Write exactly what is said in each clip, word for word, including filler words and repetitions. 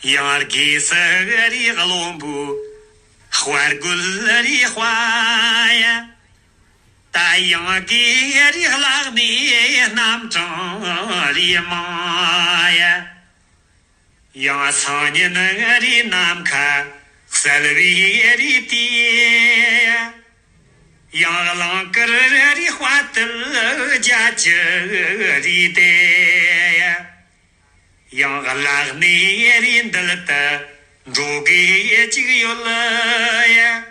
ཡང་དགེ་སེ་རི་བློན་པོ་དཔའ་རྒོད་རི་དཔའ་ཡ། ད་ཡང་དགེ་རི་ལག་ནས་རྣམ་གྲངས་རི་མང་ཡ། ཡང་སང་ཉིན་རི་ནམ་མཁའ་གསལ་བའི་རི་དེ་ཡ། ཡང་གླིང་དཀར་རི་དཔའ་དེ་རྒྱ་ཆེ་རི་དེ་ཡ། ཡང་ལག་ནས་རི་འདི་ལ་ད་འགྲོ་དགོས་ཅིག་ཡོད་ལ་ཡ།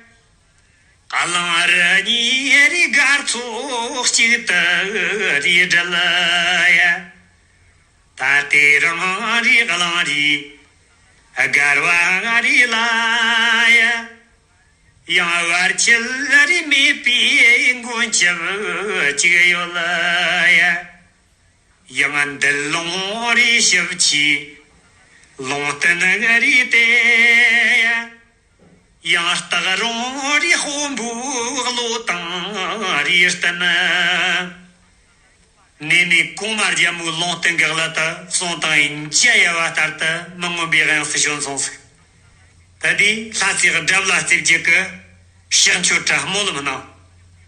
གླིང་རི་གཉིས་རི་སྒར་ཚོགས་གཅིག་ཏུ་རི་བསྒྲིལ་ཡ། ད་དེ་རིང་རི་གླིང་རི་སྒར་བ་རི་ལ་ཡ། ཡང་བར་ཆད་རི་མེད་པའི་མགོན་སྐྱབས་གཅིག་ཡོད་ལ་ཡ། ཡང་འདུལ་ལུང་རི་ཞིབ་ཆའི་ལུང་བསྟན་རི་དེ་ཡ། ཡང་སྟག་རོང་རི་དཔོན་པོའི་བློ་དང་རི་བསྟན། ནས་ནས་གོང་མ་རྒྱལ་མོའི་ལུང་བསྟན་གི་གླུ་དེ་གསུང་དང་ཡིན་འཇའ་ཡལ་བ་ལྟར་དུ་མི་མངོན་པའི་དབྱངས་སུ་བྱོན་སོང་ཟིག། ད་དེ་ལྷ་སའི་དགྲ་བླ་རྩེ་བརྒྱད་ཀྱི་ཕྱག་མཆོད་དྲ་སྨོན་ལམ་གནང་།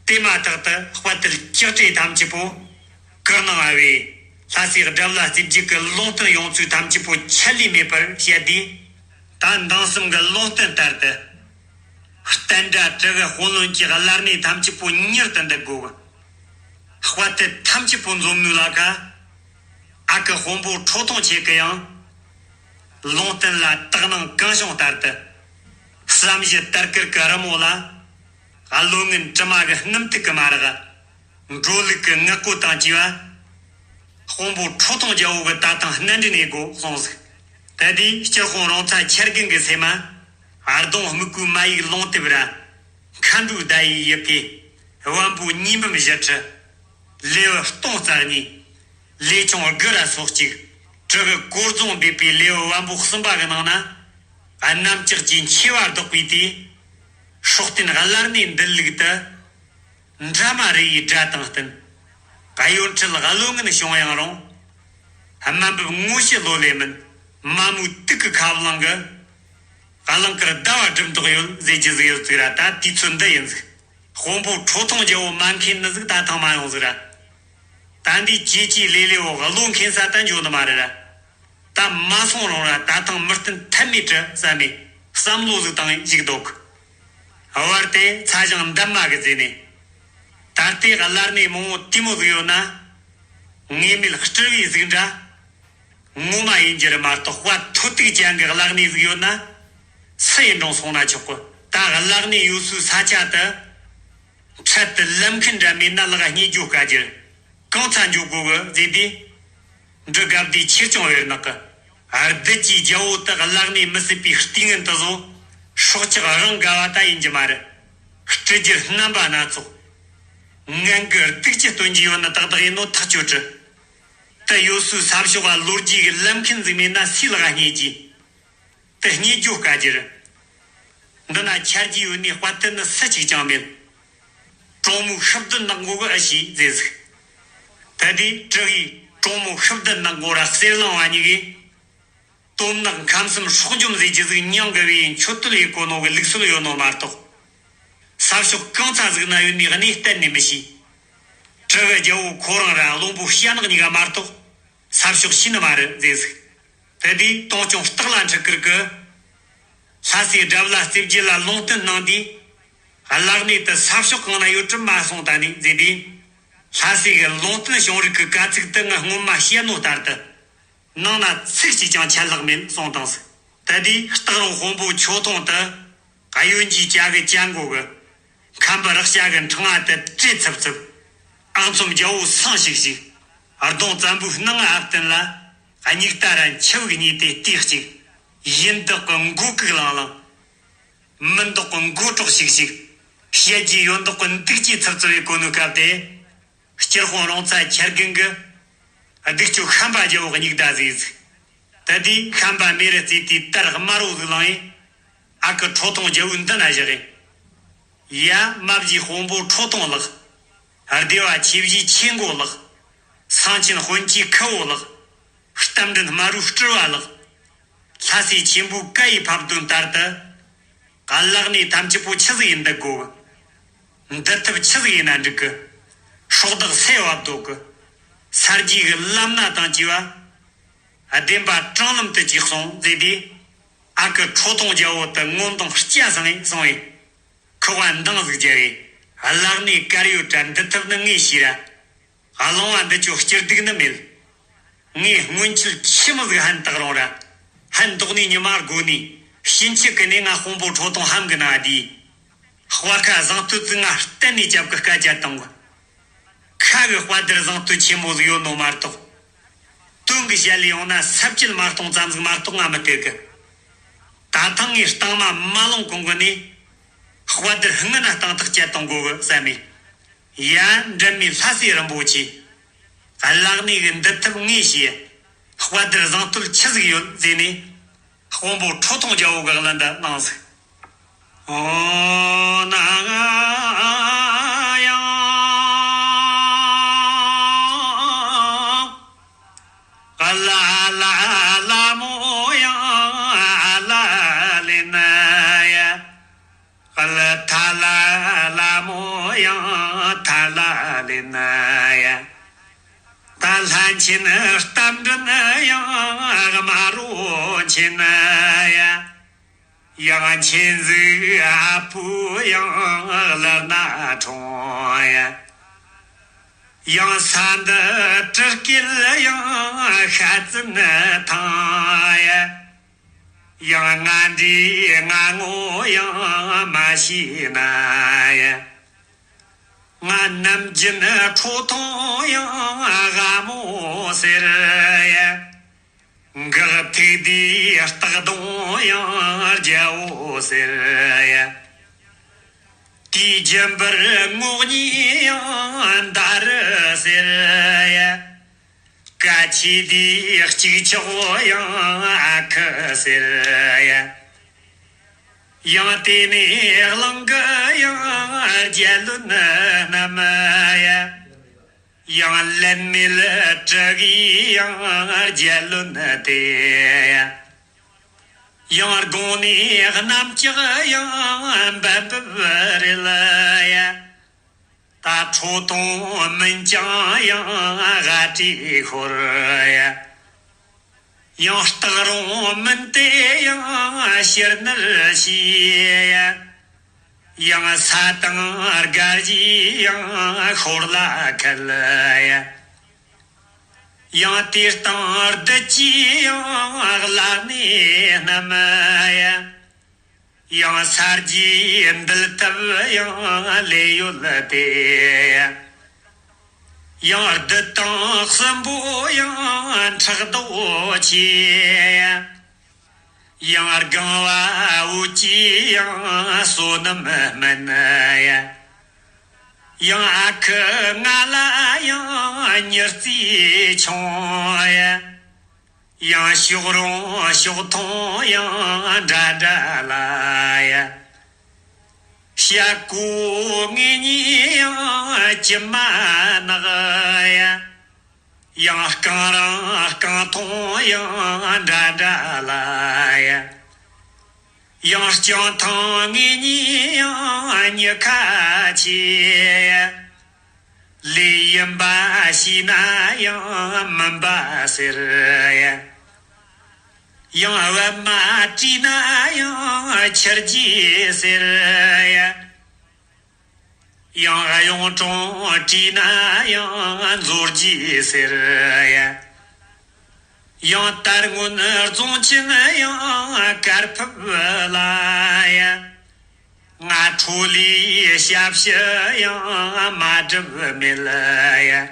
དེ་མ་ཐག་ཏུ་དཔལ་དུ་ལྕགས་སྤྲེལ་ཐམས་ཅད་པོ་གུར་ནང་ཨ་བས་ལྷ་སའི་དགྲ་བླ་རྩེ་བརྒྱད་ཀྱི་ལུང་བསྟན་ཡོངས་ཚུལ་ཐམས་ཅད་པོ་ཆད་ལུས་མེད་པར་བཤད་དེ། ད་མདང་གསུམ་གྱི་ལུང་བསྟན་ལྟར་དུ། བསྟན་དགྲ་དྲུ་གི་དཔོན་བློན་གྱི་བླ་གནས་ཐམས་ཅད་པོ་མྱུར་དུ་འདུལ་དགོས། དཔལ་དུ་ཐམས་ཅད་པོ་འཛོམས་ནུས་ལ་ཁ། ཨ་ཁུ་དཔོན་པོ་ཁྲོ་ཐུང་ཁྱེད་ཀྱི་ཡང་། ལུང་བསྟན་ལ་དག་སྣང་གང་བྱུང་ལྟར་དུ། བསམ་བཞིན་དར་དཀར་གྱི་རི་མོ་ལ། བློ་ངན་དྲི་མ་གི་སྣུམ་ཐིག་གི་མ་རག། འགྲོ་ལུགས་ཀྱི་ངག་བཀོད་དང་བཅས་པ། དཔོན་པོ་ཁྲོ་ཐུང་རྒྱལ་པོ་གི་ད་ཐེངས་སྣེ་འདྲེན་ནས་དགོས་གསུངས་ཟིག། ད་དེའི་སྤྱིར་དཔོན་རོང་ཚ་འཆར་དགུན་གྱི་སེམས་མ། གདོང་སྨུག་པོའི་མ་ཡིག་ལོང་དེབ་ར། མཁའ་འགྲོའི་བརྡ་ཡི་ཡི་གེ། བམ་པོ་གཉིས་འབུམ་བཞི་ཁྲི། ལེའུ་སྟོང་རྩ་གཉིས། ལས་ཆུང་དགུ་ར་སོགས་གཅིག། དྲུག་གི་གོ་རྫོང་སྡེ་པའི་ལེའུ་བམ་པོ་གསུམ་པ་གི་ནང་ན། གནམ་ལྕགས་ཀྱི་མཆེ་བ་བརྡོག་པའི་དེ། སྲོག་རྟེན་བླ་གནས་འདུལ་ལུགས་དུ། འདྲ་མ་རི་ཡི་སྒྲ་དང་བསྟུན། གཡོ་འཕྲུལ་བློ་ངན་བྱུང་ཡང་རུང་། དམའ་འབེབས་ངོ་ཤེས་ལོ་ལས་མིན། མ་མོའི་དུག་གི་ཁ་རླངས་གི། རླངས་དཀར་ཟླ་བ་སྒྲིབ་མདོག་ཡོད་ཟེར་རྒྱུ་ཟིག་ཡོད་ཟིག་ར། ད་དུས་ཚོད་འདི་ཡིན་ཟིག། དཔོན་པོ་ཁྲོ་ཐུང་རྒྱལ་པོ་མ་མཁྱེན་ནི་ཟིག་ད་ཐེངས་མ་ཡོང་ཟིག་ར། ད་འདི་ཀྱེ་ཀྱེ་ལེ་ལེ་བོ་བློ་མཁྱེན་ས་ད་འཇོག་ནི་མ་རེད་ར། ད་མ་སོང་རུང་ར་ད་ཐེངས་མི་བསྟན་ཐབས་མེད་དྲི་བསམ་མེད་བསམ་བློ་ཟིག་བཏང་ཞིག་འདུག། བར་དེ་ཚ་ཞང་འདབ་མ་གི་རྩེ་ནས། ད་ལྟའི་བླ་གནས་མང་བོ་དེ་མོ་ཟིག་ཡོད་ན། ངེས་མེད་སྤྲུལ་བའི་གཟུགས་འདྲ། ངོ་མ་ཡིན་རྒྱུ་རེད་མ་གཏོགས་དཔའ་ཐོ་ཐུག་ཅན་གྱི་བླ་གནས་ཟིག་ཡོད་ན། སུ་ཡིན་རུང་སོང་ན་ཆོག་གི། ད་བླ་གནས་ཡོད་སའི་ས་ཆ་དུ། འཕྲལ་དུ་ལམ་མཁན་འདྲ་མེད་ན་ལག་སྙེ་རྒྱུ་དཀའ་རྒྱུ། གང་ཚ་འཇོག་དགོས་གི་ཟེར་དུས། འབྲི་དགའ་བདེ་ཆེར་སྐྱོང་བེར་ནག་གི། བདུད་ཀྱི་རྒྱལ་པོ་དག་བླ་གནས་མི་སྲིད་པའི་ལྟས་ངན་དུ་བཟོ། སྲོག་ཆགས་རང་དགའ་བ་ད་ཡིན་གྱི་མ་རེད། སྤྲུལ་རྒྱུར་རྣམ་པ་སྣ་ཚོགས། ངན་གི་སྡིག་ཅི་སྟོན་གྱི་ཡོད་ན་ཏག་ཏག་ཡིན་ནོ་ཐག་ཆོད་དྲི། དེ་ཡོད་སའི་ས་ཕྱོགས་ལ་ལོ་རྒྱུས་ཀྱི་ལམ་མཁན་ཟིག་མེད་ན་སུས་ལག་སྙེ་རྒྱུ། དེ་སྙེ་རྒྱུ་དཀའ་རྒྱུ་རེད། འདི་ན་ཆ་རྒྱུས་ཡོད་ནི་དཔའ་དེ་ནི་སུ་གཅིག་ཀྱང་མེད། གྲོང་མོའི་ཤུབས་རྡུལ་ནག་མགོ་གི་ཨ་ཞེས་ཟེར་ཟིག། ད་དེ་གྲུ་གིས་གྲོང་མོའི་ཤུབས་རྡུལ་ནག་མགོ་ར་གསེར་གླིང་བ་གཉིས་ཀྱིས། དོམ་ནག་ཁམས་གསུམ་སྲོག་འཇོམས་ཟེར་རྒྱུ་ཟིག་མྱང་དགའ་བའི་མཆོད་བསྟོད་ཡེད་གོ་ནོ་གི་ལུགས་སྲོལ་ཡོད་ནོ་མ་གཏོགས། ས་ཕྱོགས་གང་ཚ་ཟིག་ན་ཡོད་ནི་གནས་གཏན་ནས་མི་ཤེས། གྲུ་གི་རྒྱལ་པོ་ཁོ་རང་ར་བློན་པོ་ཤ་ནག་གཉིས་ཀ་མ་གཏོགས་ས་ཕྱོགས་ཤེས་ནི་མ་རེད་ཟེར་ཟིག། དེ་དུས་སྟོང་སྐྱོང་སྟག་ལྷ་འཕྲུལ་དཀར་གྱིས། ལྷ་སའི་དགྲ་བླ་རྩེ་བརྒྱད་ལ་ལུང་བསྟན་གནང་དུས། བླ་གནས་དེ་ས་ཕྱོགས་གང་ན་ཡོད་གྲུབ་མ་སོང་ད་ནི་ཟེར་དུས། ལྷ་སའི་གི་ལུང་བསྟན་བྱུང་རིགས་ཀྱི་དཀའ་ཚེགས་དེ་ང་སྔོན་མ་བཤད་ནོ་ལྟར་དུ། ནང་ན་ཚིག་གཅིག་ཀྱང་ཆད་ལྷག་མེད་གསུངས་བཏང་ཟིག། ད་དེ་སྟག་རོང་དཔོན་པོ་ཁྲོ་ཐུང་དེ། གཡོན་གྱི་ཇ་གི་ཇ་མགོ་གི། ཁམ་པ་རག་ཇ་གི་འཕྲང་ང་དེ་བྲེད་ཚབ་ཚབ། ཨག་ཚོམ་རྒྱལ་པོ་སང་ཞིག་ཞིག། གདོང་བཙན་པོའི་སྣང་ང་ཨ་བསྟན་ལ། སྙིགས་ལྟ་ར་འཆི་བིག་གཉིས་དེ་ལྟས་གཅིག། ཡིན་མདོག་གི་མགོ་གུག་ལང་ལང་། མིན་མདོག་གི་མགོ་དཀྲོག་ཤིག་ཤིག། བཤད་རྒྱུ་ཡོད་མདོག་གི་འདུག་ཅེས་ཚུབ་ཚུབ་པའི་གོ་ནོ་སྐབས་དེ། སྤྱིར་དཔོན་རོང་ཚ་འཆར་དགུན་གྱིས། སྡིག་སྤྱོད་ཤན་པ་རྒྱལ་པོ་སྙིགས་ད་ཟེར་ཟིག། ད་དེ་ཤན་པ་མེ་རི་རྩེ་དེའི་དར་དམར་བོ་ཟིག་བླངས་ཡིན། ཨ་ཁུ་ཁྲོ་ཐུང་རྒྱལ་པོའི་མདུན་ན་བཞག་ཡིན། ཡ་མ་བཞིའི་དཔོན་པོ་ཁྲོ་ཐུང་ལགས། སྡེ་བ་ཆེ་བཞིའི་ཆེ་མགོ་ལགས། སེང་ཆེན་དཔོན་སྐྱེས་ཁུ་བོ་ལགས། རྟ་མགྲིན་དམར་བོའི་སྤྲུལ་བ་ལགས། ལྷ་སྲས་ཆེན་པོའི་བཀའ་ཡི་ཕབ་དོན་ལྟར་དུ། གླགས་གནས་ཐམས་ཅད་པོ་ཆི་ཟིག་ཡིན་འདུག་གོ། འདུལ་ཐབས་ཆི་ཟིག་ཡིན་ན་འགྲིག་གི། སྲོག་བདག་སེ་བབ་འདོད་གི། ས་རྒྱུས་གི་ལམ་སྣ་དང་བཅས་པ། བདེན་པ་དྲང་ལམ་དུ་ཅིག་སོང་ཟེར་དུས། ཨ་ཁུ་ཁྲོ་ཐུང་རྒྱལ་པོ་དུ་ངོ་མདངས་སྐྱ་སང་ངེ་སོང་བས། ཁུ་བ་འདང་ཟིག་རྒྱག་གི། གླགས་གནས་གར་ཡོད་དྲ་འདུལ་ཐབས་ནི་ངས་ཤེས་ར། གླེང་བ་འདི་ཚོ་སྐྱིད་སྡུག་ནི་མེད། ངས་སྔོན་ཆད་ཆི་མོ་ཟིག་ཕན་བཏགས་རུང་ར། ཕན་འདོགས་ནས་ཉི་མ་དགོས་ནས་ཕྱིན་ཆད་ཀི་ནས་ང་དཔོན་པོ་ཁྲོ་ཐུང་ཧམ་གི་ན་བསྡུས། དཔའ་ཁ་བཟང་སྟོད་ཙི་ང་གཏན་ནས་རྒྱབ་གི་སྐད་ཆ་གཏོང་གི། ཁ་གི་དཔའ་དར་བཟང་སྟོད་ཆེན་མོ་ཟིག་ཡོད་ནོ་མ་གཏོགས། དོན་གི་བཤད་ལས་ཡོང་ན་ས་བཅད་མ་གཏོང་ཙམ་ཟིག་མ་གཏོགས་ང་མི་སྟེར་གི། ད་ཐེངས་ངས་གཏིང་མ་མ་ལོང་གོང་གི་ནས། དཔའ་དར་སྔུན་ན་གཏིང་ཐག་བཅད་གཏོང་དགོས་གི་བསམ་མེད། ཡ། འབྲལ་མེད་ལྷ་སྲས་རིན་པོ་ཆེ། གླགས་གནས་གི་འདུལ་ཐབས་ངས་ཤེས། དཔའ་དར་བཟང་སྟོད་ཆི་ཟིག་ཡོད་ཟེར་ནས། དཔོན་པོ་ཁྲོ་ཐུང་རྒྱལ་པོ་གི་གླུ་འདི་གནང་ཟིག། ཨོ་ན་ཡང་། ཨ་ལ་ལ་ལ་མོ་ཡང་ཨ་ལ་ལེ་ན་ཡ། ཨ་ལ་ཐ་ལ་ལ་མོ་ཡང་ཐ་ལ་ལེ་ན་ཡ། ད་ལྷན་ཆེན་རྟ་མགྲིན་ཡང་དམར་རོ་ཆེ་ན་ཡ། ཡང་མཁྱེན་གཟིགས་ཨ་ཕོ་ཡང་ལག་ན་ཁྲོང་ཡ། ཡང་ས་འདི་སྤྲུལ་སྐད་ཡང་ཤ་ཙི་ན་ཐང་ཡ། ཡང་ང་འདྲའི་ང་ངོ་ཡང་མ་ཤེས་ན་ཡ། ང་ནམ་རྒྱུན་ཁྲོ་ཐུང་ཡང་དགའ་མོ་ཟེར་ཡ། འགག་ཐུག་དུས་སྟག་གདོང་ཡང་རྒྱལ་པོ་ཟེར་ཡ། དུས་རྒྱུན་པར་ངོ་གཉིས་ཡང་འདའ་རུ་ཟེར་ཡ། སྐད་ཆེ་དུས་གཅིག་ཆོག་ཡང་ཨ་ཁུ་ཟེར་ཡ། ཡང་དེ་ནས་གླིང་གི་ཡང་རྒྱལ་བློན་རྣམས་ཡ། ཡང་ལན་མེད་དྲུ་གི་ཡང་རྒྱལ་བློན་དེ། ཡང་དགོང་ནས་གནམ་ལྕགས་ཡང་འབབ་འབབ་རེད་ལ་ཡ། ད་ཁྲོ་ཐུང་མིན་ཀྱང་ཡང་ཝ་ཊི་ཤོར་ཡ། ཡང་སྟག་རོང་མིན་ཏེ་ཡང་ཕྱིར་ནུར་བྱས་ཡ། ཡང་ས་དང་སྒར་གྱི་ཡང་ཤོར་ལ་ཁད་ཡ། ཡང་དེ་སྟེང་བདུད་ཀྱི་ཡང་གླགས་གནས་རྣམས་ཡ། ཡང་ས་རྒྱུས་འདུལ་ཐབས་ཡང་ལས་ཡོད་དེ། ཡང་བདུད་དང་སྲིན་པོ་ཡང་ཕྲག་དོག་ཆེ། ཡང་སྒང་བ་འུ་ཅི་ཡང་བསོད་ནམས་སྨིན་ཡ། ཡང་ཨ་ཁུ་ང་ལ་ཡང་མྱི་རྩིས་ཆུང་ཡ། ཡང་ཕྱོགས་རོང་ཕྱོགས་མཐོང་ཡང་འདྲ་འདྲ་ལ་ཡ། ཞྭ་ཀོ་ངེད་གཉིས་ཡང་གྱི་མ་ནག་ཡ། ཡང་རྐང་རང་རྐང་ཐུང་ཡང་འདྲ་འདྲ་ལ་ཡ། ཡང་རྐྱང་ཐང་ངེད་གཉིས་ཡང་མྱི་ཁ་ཆེ་ཡ། ལས་ཡིན་པ་ཤེས་ན་ཡང་མིན་པ་ཟེར་ཡ། ཡང་པད་མ་བྲིས་ན་ཡང་ཆུ་རྒྱུས་ཟེར་ཡ། ཡང་གཡུང་དྲུང་བྲིས་ན་ཡང་མཛོ་རྒྱུས་ཟེར་ཡ། ཡང་དར་སྔོན་རྫོང་ཆེན་ཡང་གར་ཕུབ་ལ་ཡ། ང་ཁྲོ་ལིའི་ཞབས་ཕྱི་ཡང་མ་སྒྲུབ་མེད་ལ་ཡ།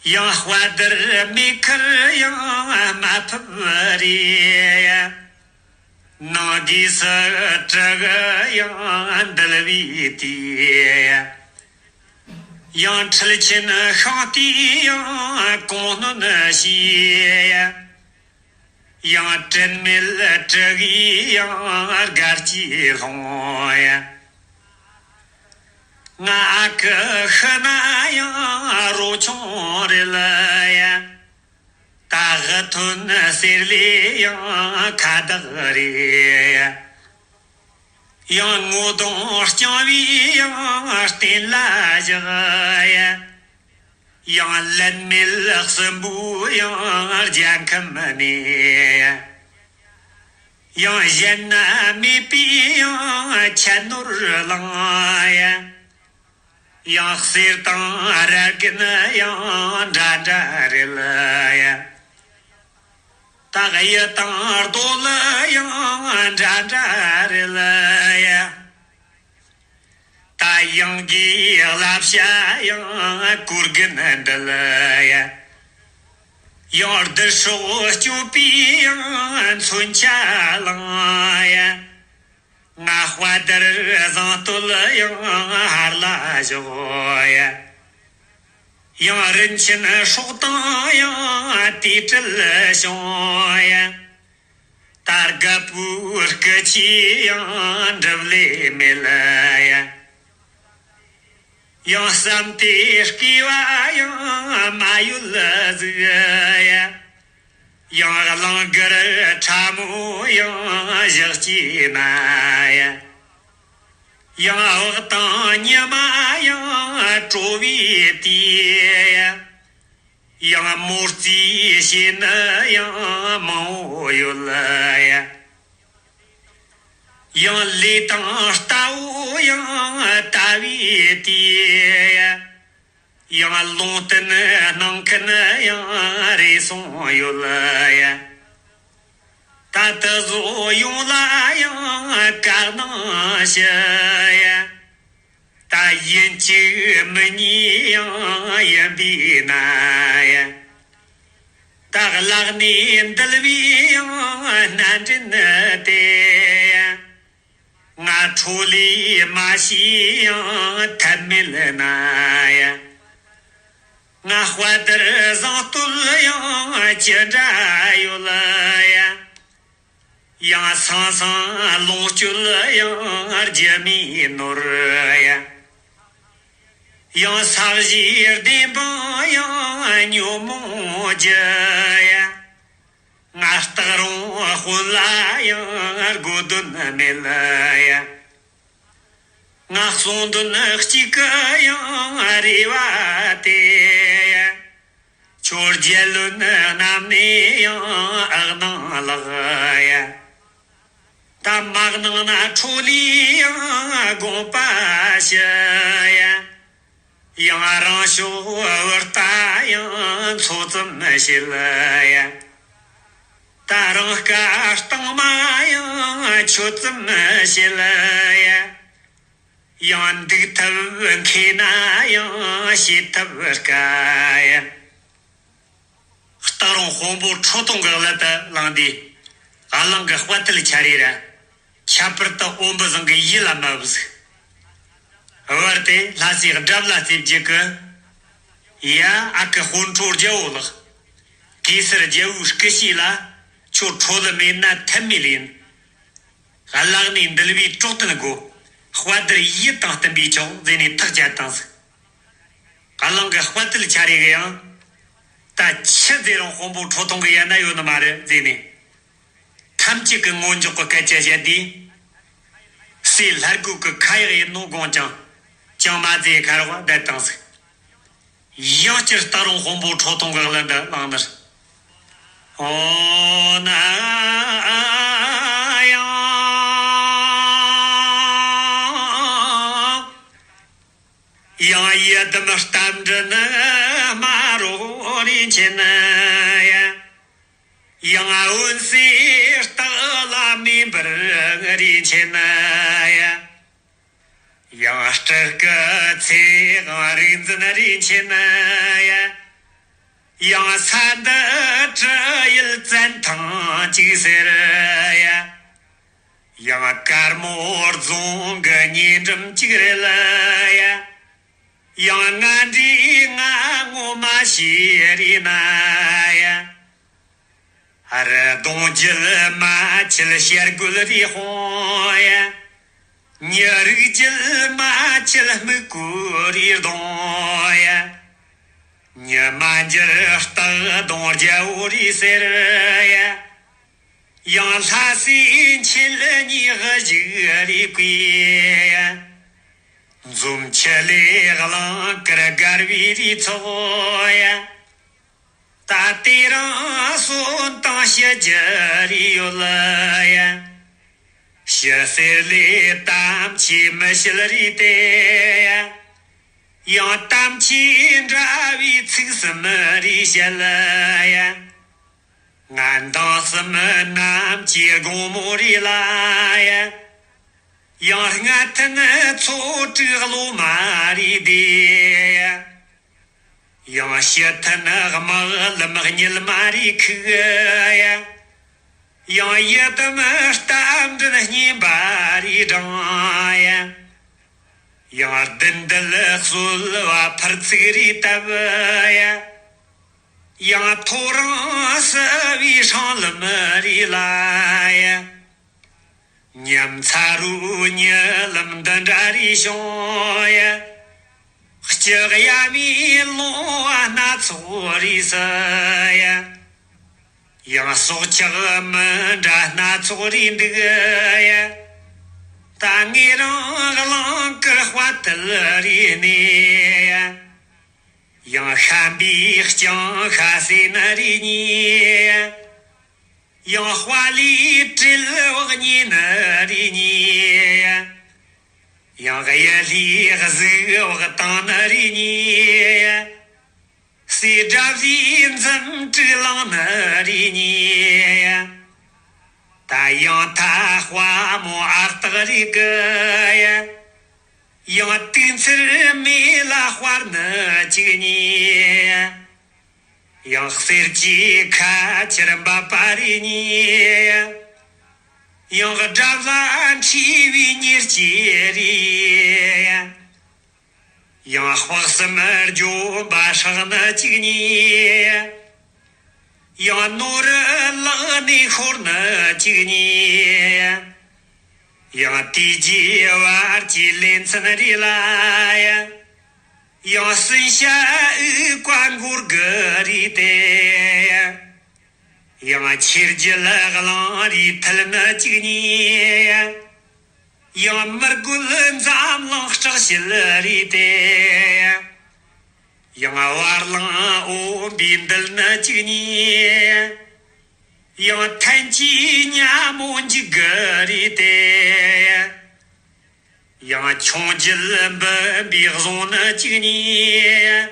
ཡང་དཔའ་དར་མེ་ཁར་ཡང་མ་ཕུབ་རེ་ཡ། ནང་གི་སུ་དྲུག་ཡང་འདུལ་བའི་དུས་ཡ། ཡང་ཁྲིལ་ཆེན་ཤིང་རྟའི་ཡང་གོང་གནོན་བྱས་ཡ། ཡང་དྲན་མེད་དྲུ་གིས་ཡང་སྒར་གྱི་ལྷུང་ཡ། ང་ཨ་ཁུ་ཤི་ན་ཡང་རོ་ཆུང་རེད་ལ་ཡ། ད་ ཨ་ཧུ་ཐོན་གསེར་ལས་ཡང་ཁ་བཏགས་རེད། ཡང་ངོ་གདོང་རྐྱང་བའི་ཡང་སྟན་ལ་བཞག་ཡ། ཡང་ལན་མེད་གསུམ་པོ་ཡང་རྒྱལ་ཁམས་ནས། ཡང་གཞན་ན་མེད་པའི་ཡང་ཁྱད་ནོར་བླངས་ཡ། ཡང་གསེར་དང་ར་རྒན་ཡང་འདྲ་འདྲ་རེད་ཡ། ད་གཡུ་དང་རྡོ་ལ་ཡང་འདྲ་འདྲ་རེད་ཡ། ད་ཡང་གིས་བསླབ་བྱ་ཡང་གོ་རྒན་འདྲ་ལ་ཡ། ཡང་རྡུལ་སྲོག་གཅོད་པའི་ཡང་མཚོན་ཆ་བླངས་ཡ། ང་དཔའ་དར་བཟང་བསྟོད་ཡང་ཧར་ལ་ཞོག་ཡ། ཡང་རིན་ཆེན་སྲོག་དང་ཡང་དེ་བྲལ་བྱུང་ཡ། ད་རྒད་པོའི་སྐུ་ཆས་ཡང་འགྲུབ་ལེ་མེད་ལ་ཡ། ཡང་བསམ་དེ་སྐྱེ་བ་ཡང་མ་ཡོད་ལ་ཟིག་ཡ། ཡང་གླིང་དཀར་ཁྲ་མོ་ཡང་བཞག་སྐྱེས་ན་ཡ། ཡང་བག་དང་ཉི་མ་ཡང་དྲོ་བའི་དུས་ཡ། ཡང་མོ་རྩིས་བྱེད་ནི་ཡང་མང་བོ་ཡོད་ལ་ཡ། ཡང་ལས་དང་རྟ་བོ་ཡང་བལྟ་བའི་དུས་ཡ། ཡང་ལུང་བསྟན་གནང་མཁན་ཡང་རེ་ཟུང་ཡོད་ལ་ཡ། ད་དེ་ཚོ་ཡོངས་ལ་ཡང་བཀའ་གནང་ཞུ་ཡ། ད་ཡིན་གཅིག་མིན་གཉིས་ཡང་ཡིན་པས་ན་ཡ། ད་བཀླགས་ནས་འདུལ་བའི་ཡང་སྣ་འདྲེན་དེ་ཡ། ང་ཁྲོ་ལས་མ་ཤེས་ཡང་ཐབས་མེད་ན་ཡ། ང་དཔའ་དར་བཟང་བསྟོད་ཡང་ཅི་འདྲ་ཡོད་ལ་ཡ། ཡང་སང་སང་ལོངས་སྤྱོད་ཡང་རྒྱུ་མའི་ནོར་ཡ། ཡང་ས་གཞིའི་བདེན་དཔང་ཡང་ཉོན་མོངས་རྒྱུ་ཡ། ང་སྟག་རོང་དཔོན་ལ་ཡང་དགོས་དོན་མེད་ལ་ཡ། ང་གསུང་དོན་གཅིག་གི་ཡང་རེ་བ་དེ་ཡ། ཁྱོད་རྒྱལ་བློན་རྣམས་ནས་ཡང་ཨག་ནང་ལགས་ཡ། ད་མ་གནང་ན་ཁྲོ་ལས་ཡང་དགོངས་པ་ཞུ་ཡ། ཡང་རང་ཕྱོགས་བུ་ལྟ་ཡང་འཚོ་ཙམ་བྱེད་ལ་ཡ། ད་རང་དཀའ་སྟངས་མ་ཡང་ཆོད་ཙམ་བྱེད་ལ་ཡ། ཡང་འདུག་ཐབས་མཁས་ན་ཡང་བྱེད་ཐབས་དཀའ་ཡ། སྟག་རོང་དཔོན་པོ་ཁྲོ་ཐུང་གི་གླུ་དེ་བླངས་དུས། གླིང་གི་དཔའ་ཐུལ་ཁྱ་རེ་ར། ཁྱད་པར་དུ་འོམ་བུ་བཟང་གི་ཡིད་ལ་མ་བབས་ཟིག་བར་དེ་ལྷ་སའི་དགྲ་བླ་རྩེ་བརྒྱུད་ཀྱི། ཡ་ཨ་ཁུ་དཔོན་ཁྲོ་རྒྱལ་བོ་ལགས། གེ་སར་རྒྱལ་བོའི་སྐུ་ཕྱི་ལ། ཁྱོད་ཁྲོ་ལུ་མེད་ན་ཐབས་མེད་ལེན། གླགས་ནས་འདུལ་བའི་གྲོགས་དན་དགོ། དཔའ་དར་ཡིད་དང་བསྟུན་པའི་ཆོག་མཛད་ནས་ཐག་བཅད་བཏང་ཟིག་གླིང་གི་དཔའ་ཐུལ་ཁྱ་རེ་གི་ཡང་། ད་ཆི་ཟེར་རུང་དཔོན་པོ་ཁྲོ་ཐུང་གི་ཡན་ན་ཡོད་ནི་མ་རེད་ཟེར་ནས། ཐམས་ཅད་ཀྱི་ངོ་འཇོག་གི་སྐད་ཆ་བཤད་དུས། སྲས་ལྷ་རྒོད་ཀྱི་ཁ་ཡག་ཡིན་ནོ་དགོངས་ཀྱང་། ཅང་མ་ཟེར་ཁ་རོག་བསྡད་བཏང་ཟིག་ཡང་བསྐྱར་སྟག་རོང་དཔོན་པོ་ཁྲོ་ཐུང་གི་གླུ་འདི་བླངས་ནས། ཨོ་ན་ཡང་། ཡང་ཡི་དམ་རྟ་མགྲིན་དམར་པོ་རིན་ཆེན་ཡ། ཡང་འོད་ཟེར་སྟག་ལྷ་མེ་འབར་རིན་ཆེན་ཡ། ཡང་སྤྲུལ་སྐུ་ཚེ་དབང་རིག་འཛིན་རིན་ཆེན་ཡ། ཡང་ས་འདི་ཁྲི་ཡུལ་བཙན་ཐང་གཅིག་ཟེར་ཡ། ཡང་དཀར་མོ་རྫོང་གི་ཉེ་འགྲམ་གཅིག་རེད་ལ་ཡ། ཡང་ང་འདྲའི་ང་ངོ་མ་ཤེས་རེད་ན་ཡ། ཨ་རི་གདོང་བརྒྱུད་མ་ཆད་ཤར་རྒོལ་རི་ཧོང་ཡ། ཉི་རིགས་བརྒྱུད་མ་ཆད་སྨུག་པོའི་རི་གདོང་ཡ། ཉི་མ་འགྱུར་སྟག་གདོང་རྒྱལ་པོ་རེད་ཟེར་ཡ། ཡང་ལྷ་སྲས་འཆད་ཉན་གཞུག་རེད་བསྐོས་ཡ། འཛོམས་ཆུ་ལས་གླིང་དཀར་དགའ་བའི་རིགས་ཚོགས་ཡ། ད་དེ་རིང་གསོན་དང་ཤི་རྒྱུ་རེད་ཡོད་ལ་ཡ། ཤི་ཟེར་ལས་དམ་ཆོས་མི་བྱེད་རེད་དེ་ཡ། ཡང་དམ་ཆོས་འདྲ་བའི་ཚིག་གསུམ་རེ་བཤད་ལ་ཡ། ང་འདང་གསུམ་རྣམས་ཀྱི་དགོང་མོ་རེད་ལ་ཡ། ཡང་སྔ་ཐུན་ཚོ་དྲུག་ལོ་མ་རེད་དེ་ཡ། ཡང་ཕྱི་ཐུན་དམག་ལམ་གཉིད་མ་རེད་ཁུག་ཡ། ཡང་ཡི་དམ་རྟ་མགྲིན་བསྙེན་པ་རེད་བགྲང་ཡ། ཡང་བདུད་འདུལ་གསོལ་བ་ཕུར་ཚུགས་རེད་བཏབ་ཡ། ཡང་ཐོ་རངས་བསིལ་བའི་སྲང་ལམ་རེད་ལ་ཡ། ཉིན་མཚན་རུ་གཉིད་ལམ་འདི་འདྲ་རེ་བྱུང་ཡ། ལྕགས་ཡ་མའི་ལོང་བ་སྣ་ཚོགས་རེ་བསིལ་ཡ། ཡང་སྲོག་ཆགས་མི་འདྲ་སྣ་ཚོགས་རེ་འདུག་ཡ། ད་ངེད་རང་གླིང་དཀར་དཔའ་ཐུལ་རེ་གནས་ཡ། ཡང་ཤན་པའི་ལྕང་ཤ་ཟོས་ནི་རེ་གཉིས་ཡ། ཡང་དཔའ་ལུས་བྲེལ་བག་ཉལ་ནི་རེ་གཉིས་ཡ། ཡང་གཡུ་ལྷས་གཟིག་བག་བཏང་ནི་རེ་གཉིས་ཡ། སྲས་དགྲ་བོས་འཛུམ་དྲུག་བླངས་ནི་རེ་གཉིས་ཡ། ད་ཡང་ཐ་དཔའ་མོ་ཨ་སྟག་རེ་གི་ཡ། ཡང་དུག་མཚེར་མེ་ལ་དཔར་ནི་གཅིག་གཉིས་ཡ། ཡང་གསེར་གྱི་ཁ་ཆར་འབབ་པ་རེ་གཉིས་ཡ། ཡང་དགྲ་ལ་འཁྲིས་པའི་ཉེར་སྐྱེས་རེ་ཡ། ཡང་དཔག་བསམ་འཇོམས་པ་ཧྲག་ནི་གཅིག་གཉིས། ཡང་ནོར་བུ་ལག་ནས་ཤོར་ནི་གཅིག་གཉིས། ཡང་དུས་ཀྱི་བར་གྱི་ལེ་ཚན་རེ་ལ་ཡ། ཡང་སྲིན་ཞྭ་འུག་པ་འགོར་གི་རེད་དེ། ཡང་ཆོས་རྒྱལ་གླང་རིས་ཐུལ་ནི་གཅིག་གཉིས། ཡང་མི་རྒོད་འཛམ་གླིང་སྐྲག་བྱེད་རེད་དེ། ཡང་བ་གླང་འོམ་བུས་འདུལ་ནི་གཅིག་གཉིས། ཡང་ཐན་སྐྱེས་ཉ་མོ་འཇིག་གི་རེད་དེ། ཡང་ཁྱུང་རྒྱུད་འབུམ་པས་བཟུང་ནི་གཅིག་གཉིས།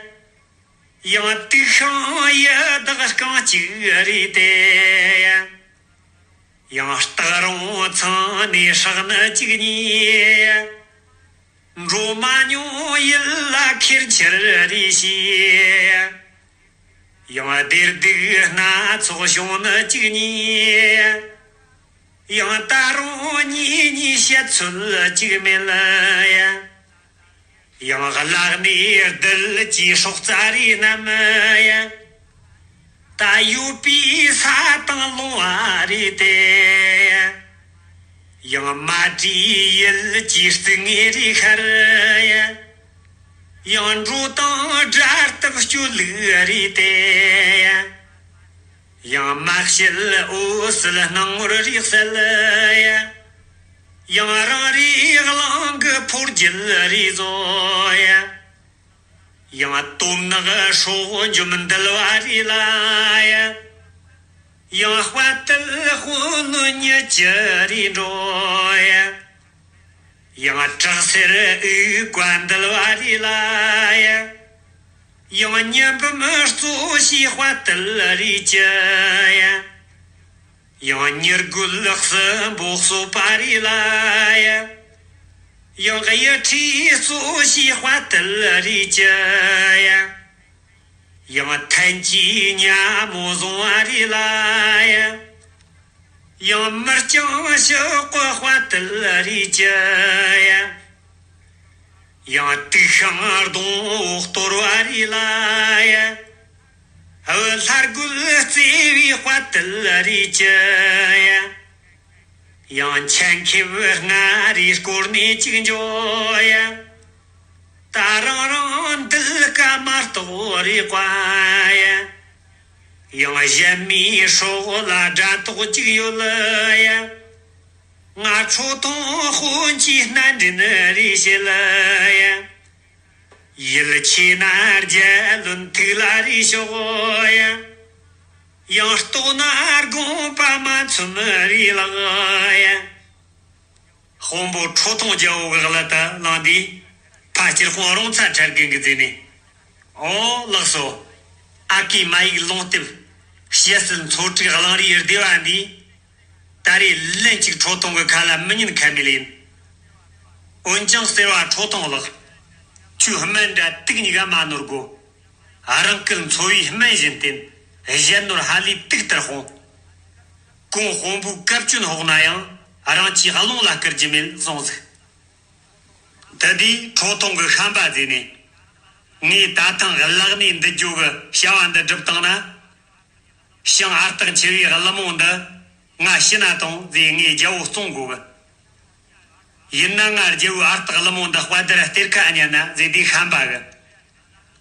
ཡང་དུག་ཤིང་ཡི་དྭགས་རྐང་གཅིག་རེད་དེ། ཡང་སྟག་རོང་ཚང་ནས་ཧྲག་ནི་གཅིག་གཉིས། འགྲོ་མ་མྱོང་ཡུལ་ལ་ཁེར་ཁྱེར་རེ་བྱས། ཡང་བདེ་སྡུག་སྣ་ཚོགས་བྱུང་ནི་གཅིག་གཉིས། ཡང་ད་རུང་གཉིས་གཉིས་བཤད་ཚུལ་གཅིག་མེད་ལ་ཡ། ཡང་གླགས་ནས་རྡུལ་གྱི་སྲོག་རྩ་རེ་བསྣམས་ཡ། ད་ཡོད་པའི་ས་དང་ལོང་བ་རེད་དེ། ཡང་མ་བྲིས་ཡུལ་གྱི་རྩིག་ངོས་རེ་ཤར་ཡ། ཡང་འགྲོ་དང་དགྲ་སྟབས་སྤྱོད་ལུགས་རེད་དེ། ཡང་མ་བཤད་འོད་གསལ་སྣང་ངོར་རེ་གསལ་ཡ། ཡང་རང་རེའི་གླིང་གི་ཕོ་རྒྱུད་རེ་བཟོ་ཡ། ཡང་དོམ་ནག་སྲོག་འཇོམས་འདུལ་བ་རེ་ལ་ཡ། ཡང་དཔའ་ཐུལ་དཔོན་བློན་ཉིད་ཀྱི་རེ་འགྲོ་ཡ། ཡང་དྲག་སེར་འུག་པ་འདུལ་བ་རེ་ལ་ཡ། ཡང་ཉི་འབུམ་གཙོ་བྱས་དཔའ་ཐུལ་རེ་གྱི་ཡ། ཡང་མྱུར་རྒོལ་གསུམ་པོ་གསོད་པ་རེ་ལ་ཡ། ཡང་གཡུ་ཁྲིས་གཙོ་བྱས་དཔའ་ཐུལ་རེ་གྱི་ཡ། ཡང་ཐན་སྐྱེས་ཉ་མོ་བཟུང་བ་རེ་ལ་ཡ། ཡང་མི་རྐྱང་ཕྱུག་པོ་དཔའ་ཐུལ་རེ་གྱི་ཡ། ཡང་དུག་ཤིང་སྡོང་བོ་གཏོར་བ་རེ་ལ་ཡ། བུ་ལྷ་རྒོད་བརྩེ་བའི་དཔའ་ཐུལ་རེ་གྱི་ཡ། ཡང་ཆེན་ཁེབས་ལྔ་རེ་བསྐོར་ནས་གཅིག་འགྱོ་ཡ། ད་རང་རང་འདི་སྐད་མ་གཏོགས་རེ་བ་ཡ། ཡང་གཞན་མའི་སྲོག་ལ་དགྲ་དོག་ཅིག་ཡོད་ལ་ཡ། ང་ཁྲོ་ཐུང་དཔོན་གྱི་སྣ་འདྲེན་རེ་བྱེད་ལ་ཡ། ཡིད་ཆེས་ན་རྒྱལ་བློན་ཐུགས་ལ་རེ་ཞོག་ཡ། ཡང་ལྟོགས་ན་དགོངས་པ་མ་ཚོམ་རེ་ལགས་ཡ། དཔོན་པོ་ཁྲོ་ཐུང་རྒྱལ་པོ་གི་གླུ་དེ་བླངས་དུས། ཕ་སྤྱིར་དཔོན་རོང་ཚ་ཁྲ་རྒན་གྱིས་བརྫིས་ནས། ཨོ་ལགས་སོ། ཨ་ཀའི་མ་ཡིག་ལུང་སྟེབས། བཤད་སྲོལ་མཚོ་དྲུག་གླིང་རིའི་སྡེ་བ་འདིའི། ད་རེས་ལན་གཅིག་ཁྲོ་ཐུང་གི་ཁ་ལ་མི་ཉན་ཁ་མེད་ལེན། འོན་ཀྱང་ཟེར་བ་ཁྲོ་ཐུང་ལགས། ཁྱོད་སྨན་འདྲ་དུག་གཉིས་ཀ་མ་ནོར་དགོ། རང་སྐལ་འཚོ་བའི་སྨན་བཞིན་བསྟེན། གཞན་ནོར་ཧ་ལས་དུག་ལྟར་སྤོང་། གོང་དཔོན་པོའི་བཀའ་བཀྱོན་ཕོག་ན་ཡང་རང་གིས་རླུང་ལ་བསྐུར་རྒྱུ་མེད་གསུངས་ཟིག་དེ་དུས་ཁྲོ་ཐུང་གིས་ཤན་པ་བརྫིས་ནས། ངས་ད་ཐེངས་གླ་གནས་འདི་རྒྱུ་གི་བྱ་བ་འདི་སྒྲུབ་བཏང་ན། ཞིང་ཨ་སྟག་མཆེ་བའི་གླུ་མོ་འདི་ང་ཤི་ན་ཐང་ཟེར་ངས་རྒྱལ་པོ་བཙོང་དགོ་གི་ཡིན་ན་ང་རྒྱལ་པོའི་ཨ་སྟག་གླུ་མོ་འདི་དཔའ་དར་གཏེར་ཁ་ཨ་ཉན་ན་ཟེར་དུས་ཤན་པ་གིས།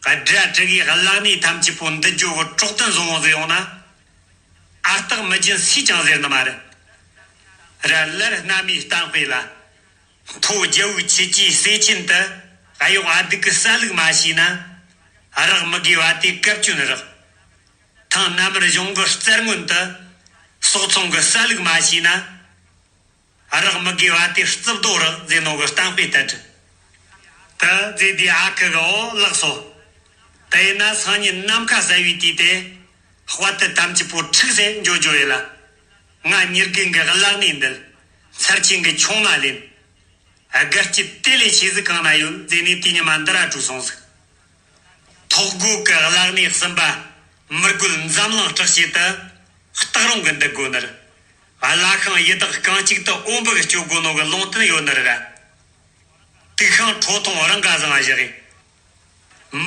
དགྲ་དྲུག་གི་གླ་གནས་ཐམས་ཅད་པོ་འདི་རྒྱུ་གི་གྲོགས་དན་བཟང་བོ་ཟིག་ཡོང་ན། ཨ་སྟག་མི་སྦྱིན་སུས་ཀྱང་ཟེར་ནི་མ་རེད། ར་ལར་སྣ་མིའི་གཏམ་དཔེ་ལ། མཐོ་རྒྱལ་པོའི་ཆུ་སྐྱེས་སེ་ཆེན་དུ། གཡོག་ཨ་སྡུག་གི་ཟ་ལུགས་མ་ཤེས་ན། རག་མི་དགོས་པ་དེ་བཀའ་བཀྱོན་རག་ཐང་སྣ་མར་གཞུང་གི་རྩར་སྔོན་དུ། སོག་ཚོང་གི་ཟ་ལུགས་མ་ཤེས་ན། རག་མི་དགོས་པ་དེ་རྩིབ་རྡོ་རག་ཟེར་ནོ་གི་གཏམ་དཔེ་ལྟར་དྲི། ད་ཟེར་དུས་ཨ་ཁུ་གིས་ཨོ་ལགས་སོ། དེས་ན་སང་ཉིན་ནམ་མཁའ་གསལ་བའི་དུས་དེ། དཔའ་རྟུལ་ཐམས་ཅད་པོ་ཁྲིགས་སེ་འགྱོ་འགྱོ་ཡོད་ལ། ང་མྱི་རྒན་གི་གླ་གནས་འདི། ཚར་ཆེན་གི་ཆུང་མ་ལེན། དགའ་སྐྱིད་དེ་ལས་ཆེ་ཟིག་གང་ན་ཡོད་ཟེར་ནས་དེ་ཉི་མ་འདི་ར་བྲོས་སོང་ཟིག་ཐོག་སྒོ་གི་གླ་གནས་གསུམ་པ། མི་རྒོད་འཛམ་གླིང་དྲག་བྱེད་དུ། སྟག་རོང་གི་འདུག་སྒོ་ནར། བླ་ཤང་ཡི་དྭགས་རྐང་གཅིག་ཏུ་འོམ་བུ་གི་སྐྱོ་དགོ་ནོ་གི་ལུང་བསྟན་ཡོད་ནི་རེད། དུག་ཤིང་ཁྲོ་ཐུང་རང་ག་བཟང་བ་བཞག་གི་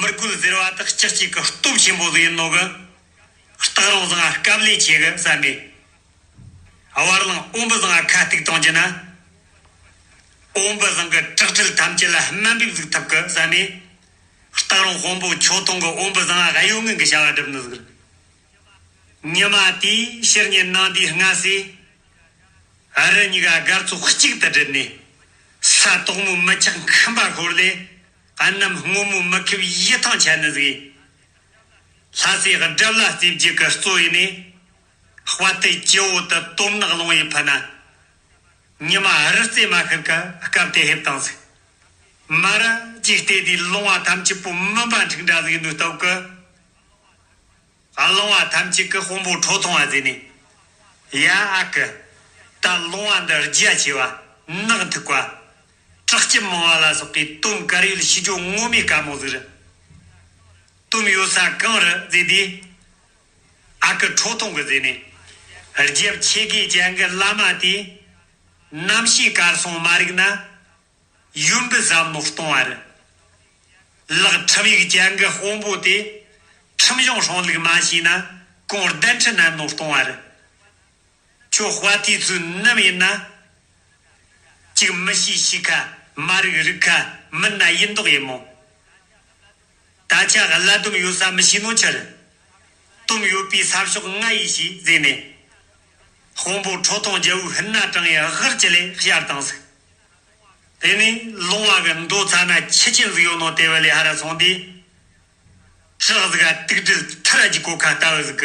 མི་རྒོད་ཟེར་བ་དག་ལྕགས་གཅིག་གི་སྟོབས་ཆེན་པོ་ཟིག་ཡིན་ནོ་གི་སྟག་རོང་བཟང་ང་སྐབས་ལས་ཆེ་གི་བསམ་པས། བར་ལང་འོམ་བུ་བཟང་ང་ཁ་གཏུག་གཏོང་རྒྱུ་ན། འོམ་བུ་བཟང་གི་དྲག་ཁྲིད་ཐམས་ཅད་ལ་དམའ་འབེབས་ཟིག་ཐུབ་གི་བསམ་ནས། སྟག་རོང་དཔོན་པོ་ཁྲོ་ཐུང་གི་འོམ་བུ་བཟང་ང་གཡོ་ངན་གི་བྱ་བ་སྒྲུབ་ནི་ཟིག་ཉི་མ་དེའི་ཕྱི་ཉིན་ནངས་དེའི་སྔ་སེ། རི་གཉིས་ཀ་སྒར་ཚོ་གཅིག་ཏུ་བསྒྲིལ་ནས། ས་དོག་མོའི་མི་ཆག་ཁང་པ་ཤོར་ལས། གནམ་སྔོན་མོའི་མི་ཁེབས་ཡིད་ཐང་ཆད་ནི་ཟིག་ལྷ་སའི་དགྲ་བླ་རྩེ་བརྒྱད་ཀྱི་གཙོ་ཡིན་ནས། དཔའ་རྟུལ་སྐྱེ་བོ་དུ་དོམ་ནག་ལུང་ཡི་ཕུ་ན། ཉི་མ་རི་རྩེ་མ་ཤར་ཀ་སྐབས་དེ་ཕེབས་བཏང་ཟིག་མ་ར་ཅིག་བལྟས་དུས་ལུང་བ་ཐམས་ཅད་པོ་མུན་པ་འཁྲིགས་འདྲ་ཟིག་ཡིན་ནོའི་སྟབས་ཀྱིས། ལུང་བ་ཐམས་ཅད་ཀྱི་དཔོན་པོ་ཁྲོ་ཐུང་བ་ཟེར་ནས། ཡ་ཨ་ཀི། ད་ལུང་བ་འདི་རྒྱ་ཆེ་བ། ནགས་མཐུག་པ། བྲག་སྐྱི་མང་བ་ལ་སོགས་པའི་དོམ་དཀར་ཡོལ་ཤི་རྒྱུ་ངོ་མའི་དཀའ་མོ་ཟིག་རེད། དོམ་ཡོད་ས་གང་རེད་ཟེར་དུས། ཨ་ཀི་ཁྲོ་ཐུང་གིས་ཟེར་ནས། རྒྱབ་ཆེ་གེ་ཅན་གི་བླ་མ་དེ། ནམ་ཞིག་གར་སོང་མ་རིག་ན། ཡོན་པི་ཟབ་མོ་གཏོང་བ་རེད། ལག་ཁྲིམས་ཡིག་ཅན་གི་དཔོན་པོ་དེ། ཁྲིམས་གཞུང་སྲུང་ལུགས་མ་བྱས་ན། གོང་གདན་ཁྲི་ནན་མོ་གཏོང་བ་རེད། ཁྱོད་དཔའ་རྟུལ་ཚོའི་ནམ་ཡིན་ན། གཅིག་མི་ཤེས་ཤི་ཁ། མ་རིག་རིག་ཁ། མིན་ན་ཡིན་མདོག་ཡིན་མོ། ད་ཆ་གླ་དོམ་ཡོད་ས་མི་ཤེས་ནོ་ཆི་རེད། དོམ་ཡོད་པའི་ས་ཕྱོགས་ང་ཡིས་ཤེས་ཟེར་ནས། དཔོན་པོ་ཁྲོ་ཐུང་རྒྱལ་པོའི་ཧི་ན་དྲངས་ཡི་ཧར་གྱི་ལས་ཤར་བཏང་ཟིག་དེ་ནས་ལུང་བ་གི་མདོ་ཚ་ན་ཆུ་ཆེན་ཟིག་ཡོད་ནོ་དེ་བ་ལས་ཧ་ར་སོང་དུས། བྲག་ཟིག་ག་དུག་སྦྲུལ་ཐར་གྱི་གོ་ཁ་ལྟ་བུ་ཟིག་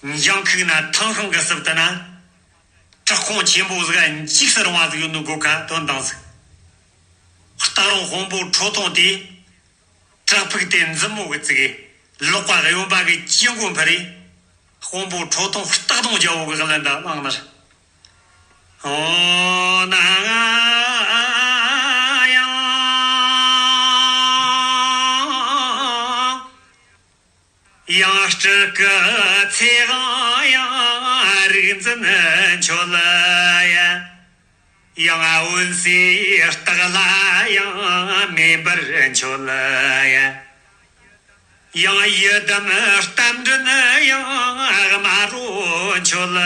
གི། འཇང་ཁུག་ན་ཐང་ཤིང་གི་སྲིབ་ཏུ་ན། བྲག་ཁུང་ཆེན་པོ་ཟིག་ག་འཇིགས་སུ་རུང་བ་ཟིག་ཡོད་ནོ་གོ་ཁ་ཐོན་བཏང་ཟིག་སྟག་རོང་དཔོན་པོ་ཁྲོ་ཐུང་དེས། བྲག་ཕུག་དེ་མཛུབ་མོ་གིས་བཙུགས། ལག་པ་གཡོན་པ་གིས་སྐྱིལ་མགོ་འཕུར་རེ། དཔོན་པོ་ཁྲོ་ཐུང་སྟག་གདོང་རྒྱལ་པོ་གི་གླུ་འདི་བླངས་ནས། ཨོ་ན་ཡང་། ཡང་སྤྲུལ་སྐུ་ཚེ་དབང་ཡང་རིག་འཛིན་མཆོད་ལ་ཡ། ཡང་འོད་ཟེར་སྟག་ལ་ཡང་མེ་འབར་མཆོད་ལ་ཡ། ཡང་ཡི་དམ་རྟ་མགྲིན་ཡང་དམར་རོ་མཆོད་ལ་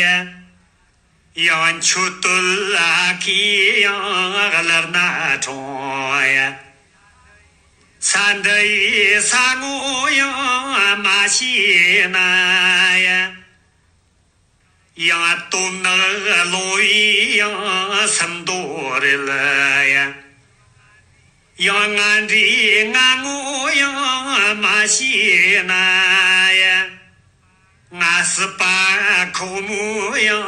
ཡ། ཡང་མཆོད་བསྟོད་ལ་ཁའི་ཡང་ལར་ན་ཁྲོང་ཡ། ས་འདི་ཡི་ས་ངོ་ཡང་མ་ཤེས་ན་ཡ། ཡང་སྟོད་ནག་ལུང་བའི་ཡང་སུམ་མདོ་རེད་ཡ། ཡང་ང་འདྲའི་ང་ངོ་ཡང་མ་ཤེས་ན་ཡ། ང་སྲིད་པ་ཁོག་མོ་ཡང་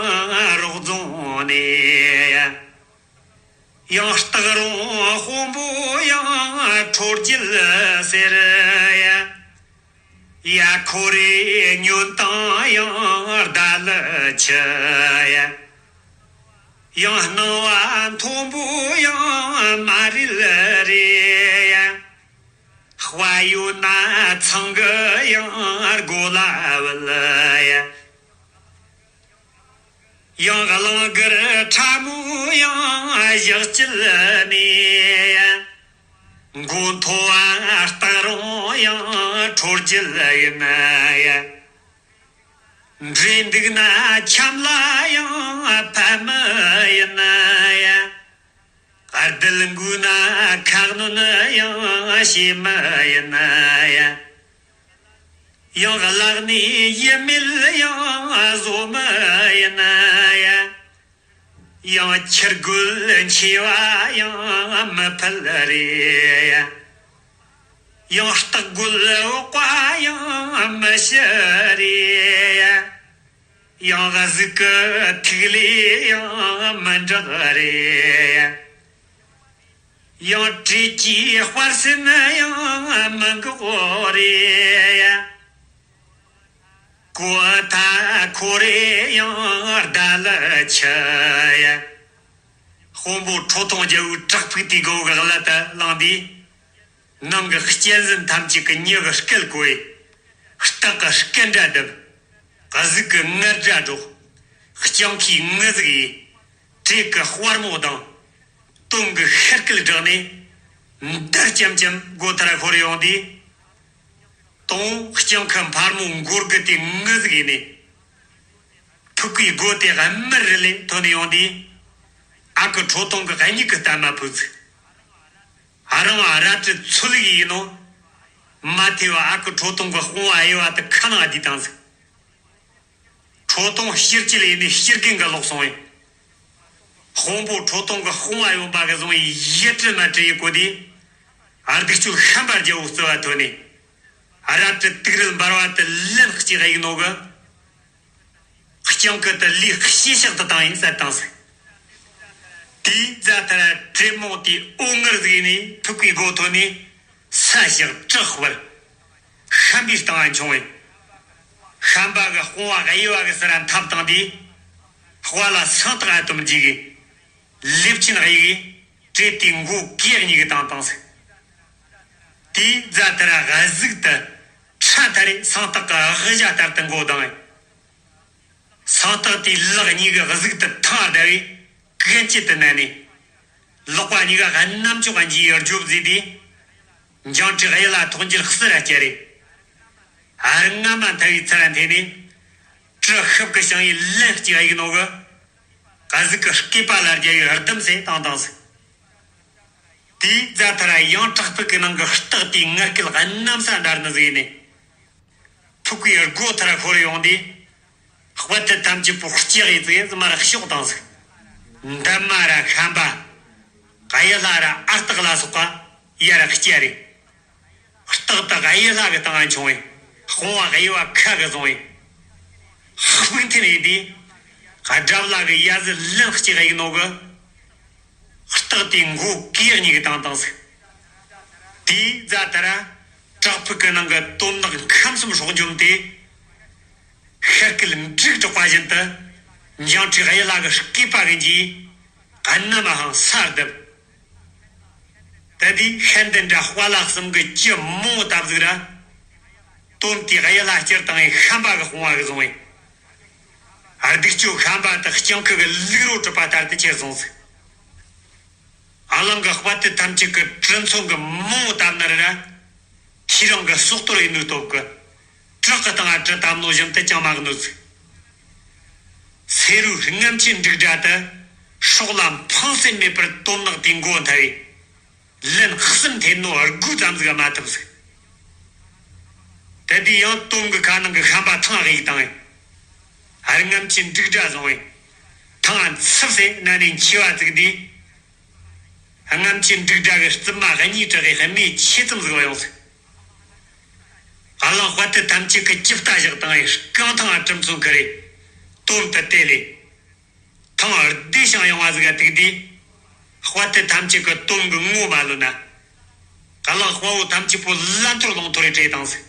རོགས་རྫོང་ནས་ཡ། ཡང་སྟག་རོང་དཔོན་པོ་ཡང་ཁྲོ་རྒྱལ་ཟེར་ཡ། ཡ་ཁོ་རེ་ཉོན་དང་ཡང་ཟླ་ལི་ཆུ་ཡ། ཡང་སྣང་བ་མཐོན་པོ་ཡང་མ་རེད་རེད་ཡ། དཔའ་ཡོད་ན་ཚང་གི་ཡང་སྒོ་ལ་བུད་ཡ། ཡང་གླིང་དཀར་ཁྲ་མོ་ཡང་ཞག་བཅད་ནས་ཡ། མགོ་མཐོ་བ་སྟག་རོང་ཡང་ཁྲོ་རྒྱལ་ཡིན་ཡ། འདྲེ་འདུག་ན་ཁྱམས་ལ་ཡང་ཕ་མི་ཡིན་ཡ། རྡུལ་འགུལ་ན་ཁ་གནོན་ཡང་བྱེད་མི་ཡིན་ཡ། ཡང་གླགས་ནས་ཡིད་མེད་ཡང་བཟོ་མི་ཡིན་ཡ། ཡང་ཁྱི་རྒོད་མཆེ་བ་ཡང་མི་ཕུད་རེད་ཡ། ཡང་སྟག་རྒོད་འོག་པ་ཡང་མི་ཤི་རེད་ཡ། ཡང་གཟིག་གི་ཐིག་ལེ་ཡང་མི་འགྲོགས་རེད་ཡ། ཡང་བྲེ་གི་དཔར་སེན་ཡང་མི་འགོག་རེད་ཡ། གོ་ཐ་ཁོ་རེ་ཡང་ཟླ་ལི་ཆུ་ཡ། དཔོན་པོ་ཁྲོ་ཐུང་རྒྱལ་བོའི་བྲག་ཕུག་དེའི་སྒོ་གི་ཀླད་དུ་ལངས་དུས། ནང་གི་གཅན་གཟན་ཐམས་ཅད་ཀྱིས་མྱི་གི་སྐད་གོ་ཡི། སྟག་གི་སྐད་འདྲ་བརྡབ། གཟིག་གི་ངར་སྒྲ་སྒྲོག། སྤྱང་ཁའི་ངུ་ཟུག་ཡིས། བྲེ་གི་དཔར་མོ་དང་། དོམ་གི་ཤར་སྐད་བསྒྲགས་ནས། འདར་ལྕམ་ལྕམ་སྒོ་ཐར་ཤོར་ཡོང་དུས། དང་སྤྱང་ཁ་འཕར་མོ་མགོ་དགུ་དེ་ངུ་ཟུག་ཡིན་ནས། ཕུག་གི་སྒོ་དེ་དམར་རི་ལས་ཐོན་ཡོང་དུས། ཨ་ཁུ་ཁྲོ་ཐུང་གི་གཉིད་ཀྱི་གཏམ་མ་ཕུད་ཟིག་ཨ་རང་ཨ་ར་ཏྲི་ཚོ་ལི་ཡིན་ནོ། མ་ཐེ་བ་ཨ་ཁུ་ཁྲོ་ཐུང་གི་དཔུང་བ་གཡས་པ་དེ་ཁ་ནང་བསྡུས་བཏང་ཟིག་ཁྲོ་ཐུང་ཕྱིར་གྱི་ལས་ནས་ཕྱིར་རྒན་གྱི་ལོག་སོང་བས། དཔོན་པོ་ཁྲོ་ཐུང་གི་དཔུང་བ་ཡོན་པ་གིས་བཟུང་བའི་ཡི་ཏྲི་མ་ཏྲི་ཡི་གོ་དེ། ཨ་སྡིག་སྤྱོད་ཤན་པ་རྒྱལ་བོ་རྩི་བ་ཐོན་ནས། ཨ་ར་ཏྲི་དུག་རིལ་འབར་བ་དེ་ལན་གཅིག་གཡུག་ནོ་གི། སྤྱང་ཀི་དེ་ལུས་ཤེད་ཤག་ཏུ་བཏང་ཡིན་བསད་བཏང་ཟིག་དེའི་རྫ་ཐར་བྲེ་མོང་དེའི་འོད་ངར་ཟིག་ནས་ཐུག་གི་སྒོ་ཐོན་ནས། ས་ཞག་བྲག་བར། ཤན་པའི་སྟེང་ང་མཆོང་བས། ཤན་པ་གི་དཔུང་བ་གཡས་པ་གི་སར་འཐབ་བཏང་དུས། དཔའ་ལ་སང་ཐག་ཨ་དོམ་འཇིག་གི། ལེབ་ཆེན་གཡུག་གི། བྲེ་དེའི་མགོ་གེགས་གཉིས་ཀྱིས་བཏང་བཏང་ཟིག་དེའི་རྫ་ཐར་གཟིག་དེ་ཁྲ་ཐར་རེ་སང་ཐག་གི་དབུ་ཞྭ་ལྟར་དུ་མགོ་ལྡང་བས། སང་ཐག་དེའི་ལག་གཉིས་ཀྱིས་གཟིག་དེ་ཐང་བརྡལ་བས་གན་སྐྱིད་དུ་མནན་ནས། ལག་པ་གཉིས་ཀ་རྣམ་ཅོག་ག་འཇིའི་རྒྱོབ་བཟོས་དུས། འཇང་ཁྲི་གཡུ་ལྷ་ཐོག་འགྱེལ་གསུར་ར་བསྐྱལ་རེ། ཨ་རི་རྔ་མ་མཐའ་བའི་ཚར་འཐེན་ནས། གྲི་ཤུབས་ཀྱི་བྱང་ཡི་ལན་གཅིག་གཡུག་ནོ་གི། ག་ཟིག་གི་སྐེད་པ་ལ་རྒྱ་ཡི་ཧར་དམ་སེ་བཏང་བཏང་ཟིག་དེའི་རྫ་ཐར་ཡང་བྲག་ཕུག་གི་ནང་གི་སྟག་དེའི་ངར་སྐད་གནམ་ས་འདར་ནི་ཟིག་ནས། ཕུག་གི་སྒོ་ཐར་ཤོར་ཡོང་དུས། དཔའ་ཐུལ་ཐམས་ཅད་པོ་ལྕག་ཡི་ཙིག་ཟི་མར་གཤོག་བཏང་ཟིག་འདབ་མ་ར་ཤམ་པ། གཡུ་ལྷ་ར་ཨ་སྟག་ལ་སོགས་པ་ཡར་བསྐྱལ་རེ། སྟག་དེ་གཡུ་ལྷ་གི་སྟེང་ང་མཆོང་བས། དཔུང་བ་གཡས་པ་ཁ་གིས་བཟུང་བས། ཕུག་འཐེན་ཡིན་དུས། དགྲ་བླ་གི་ཡ་ཟི་ལན་གཅིག་གཡུག་ནོ་གི། སྟག་དེའི་མགོ་གེགས་གཉིས་ཀྱིས་བཏང་བཏང་ཟིག་དེའི་རྫ་ཐར། བྲག་ཕུག་གི་ནང་གི་དོམ་ནག་ཁམས་གསུམ་སྲོག་འཇོམས་ཏེ། ཤར་སྐད་འབྲུག་སྒྲོག་པ་བཞིན་དུ། འཇང་ཁྲི་གཡུ་ལྷ་གི་སྐེད་པ་གི་འཇིའི། གནམ་མ་ཧང་ས་བརྡབ། ད་དེའི་ཤན་དེ་འདྲ་དཔའ་ལ་གསུམ་གི་ཇི་མོ་བཏབ་ཟིག་ར། དོམ་དེའི་གཡུ་ལྷ་སྐྱུར་བཏང་ཡི་ཤམ་པ་གི་དཔུང་བ་གིས་བཟུང་བས། སྡིག་སྤྱོད་ཤམ་པ་དེ་སྤྱང་ཁུ་གི་ལུག་རོ་གྲུབ་པ་ལྟར་དུ་ཁྱེར་སོང་ཟིག་ཨ་ལང་གི་དཔའ་ཐུལ་ཐམས་ཅད་ཀྱིས་གྲི་མཚོན་གི་མོ་བཏབ་ནི་རེད་ར། ཁྱེད་རང་གི་སྲོག་གཏོར་ཡིན་ནོའི་སྟོབས་ཀྱིས། བྲག་གི་སྟེང་ང་གྲི་བཏབ་ནོ་བཞིན་དུ་ཅང་མ་གནོད་ཟིག་སེ་རུའི་རྔམ་ཆེན་འབྲུག་སྒྲ་དེ། སྲོག་ལ་འཕངས་སེམས་མེད་པར་དོམ་ནག་དེའི་མགོ་འཐབ་བས། ལན་གསུམ་འཐེན་ནོ་དགུ་ཙམ་ཟིག་མ་ཐུབ་ཟིག། དེ་དུས་ཡང་དོམ་གི་ཁ་ནང་གི་ཤན་པ་ཐང་གཡུགས་བཏང་། ཨ་རྔམ་ཆེན་འབྲུག་སྒྲ་བཟུང་བས། ཐང་འཚུབ་སེ་ན་ནས་འཆི་བ་ཙིག་དུས། རྔམ་ཆེན་འབྲུག་སྒྲ་གི་རྩིབ་མ་གཉིས་དྲག་གི་རྨས་ཆེ་ཙམ་ཟིག་ཡོང་ཟིག། གླང་དཔའ་རྟུལ་ཐམས་ཅད་ཀྱི་ཅིབ་ལྟ་བཞག་བཏང་བས། རྐང་ཐང་གྲི་མཚོན་ཁུར་རེ། དོམ་དུ་དེད་ལས། ཐང་བདེ་ཞིང་ཡོང་བ་ཟིག་ག་ཐུག་དུས། དཔའ་རྟུལ་ཐམས་ཅད་ཀྱི་དོམ་གི་ངོ་མ་ལོན་ན། གླང་དཔའ་བོ་ཐམས་ཅད་པོ་ལ་འཐོར་ལོང་འཐོར་རེ་བྲོས་བཏང་ཟིག།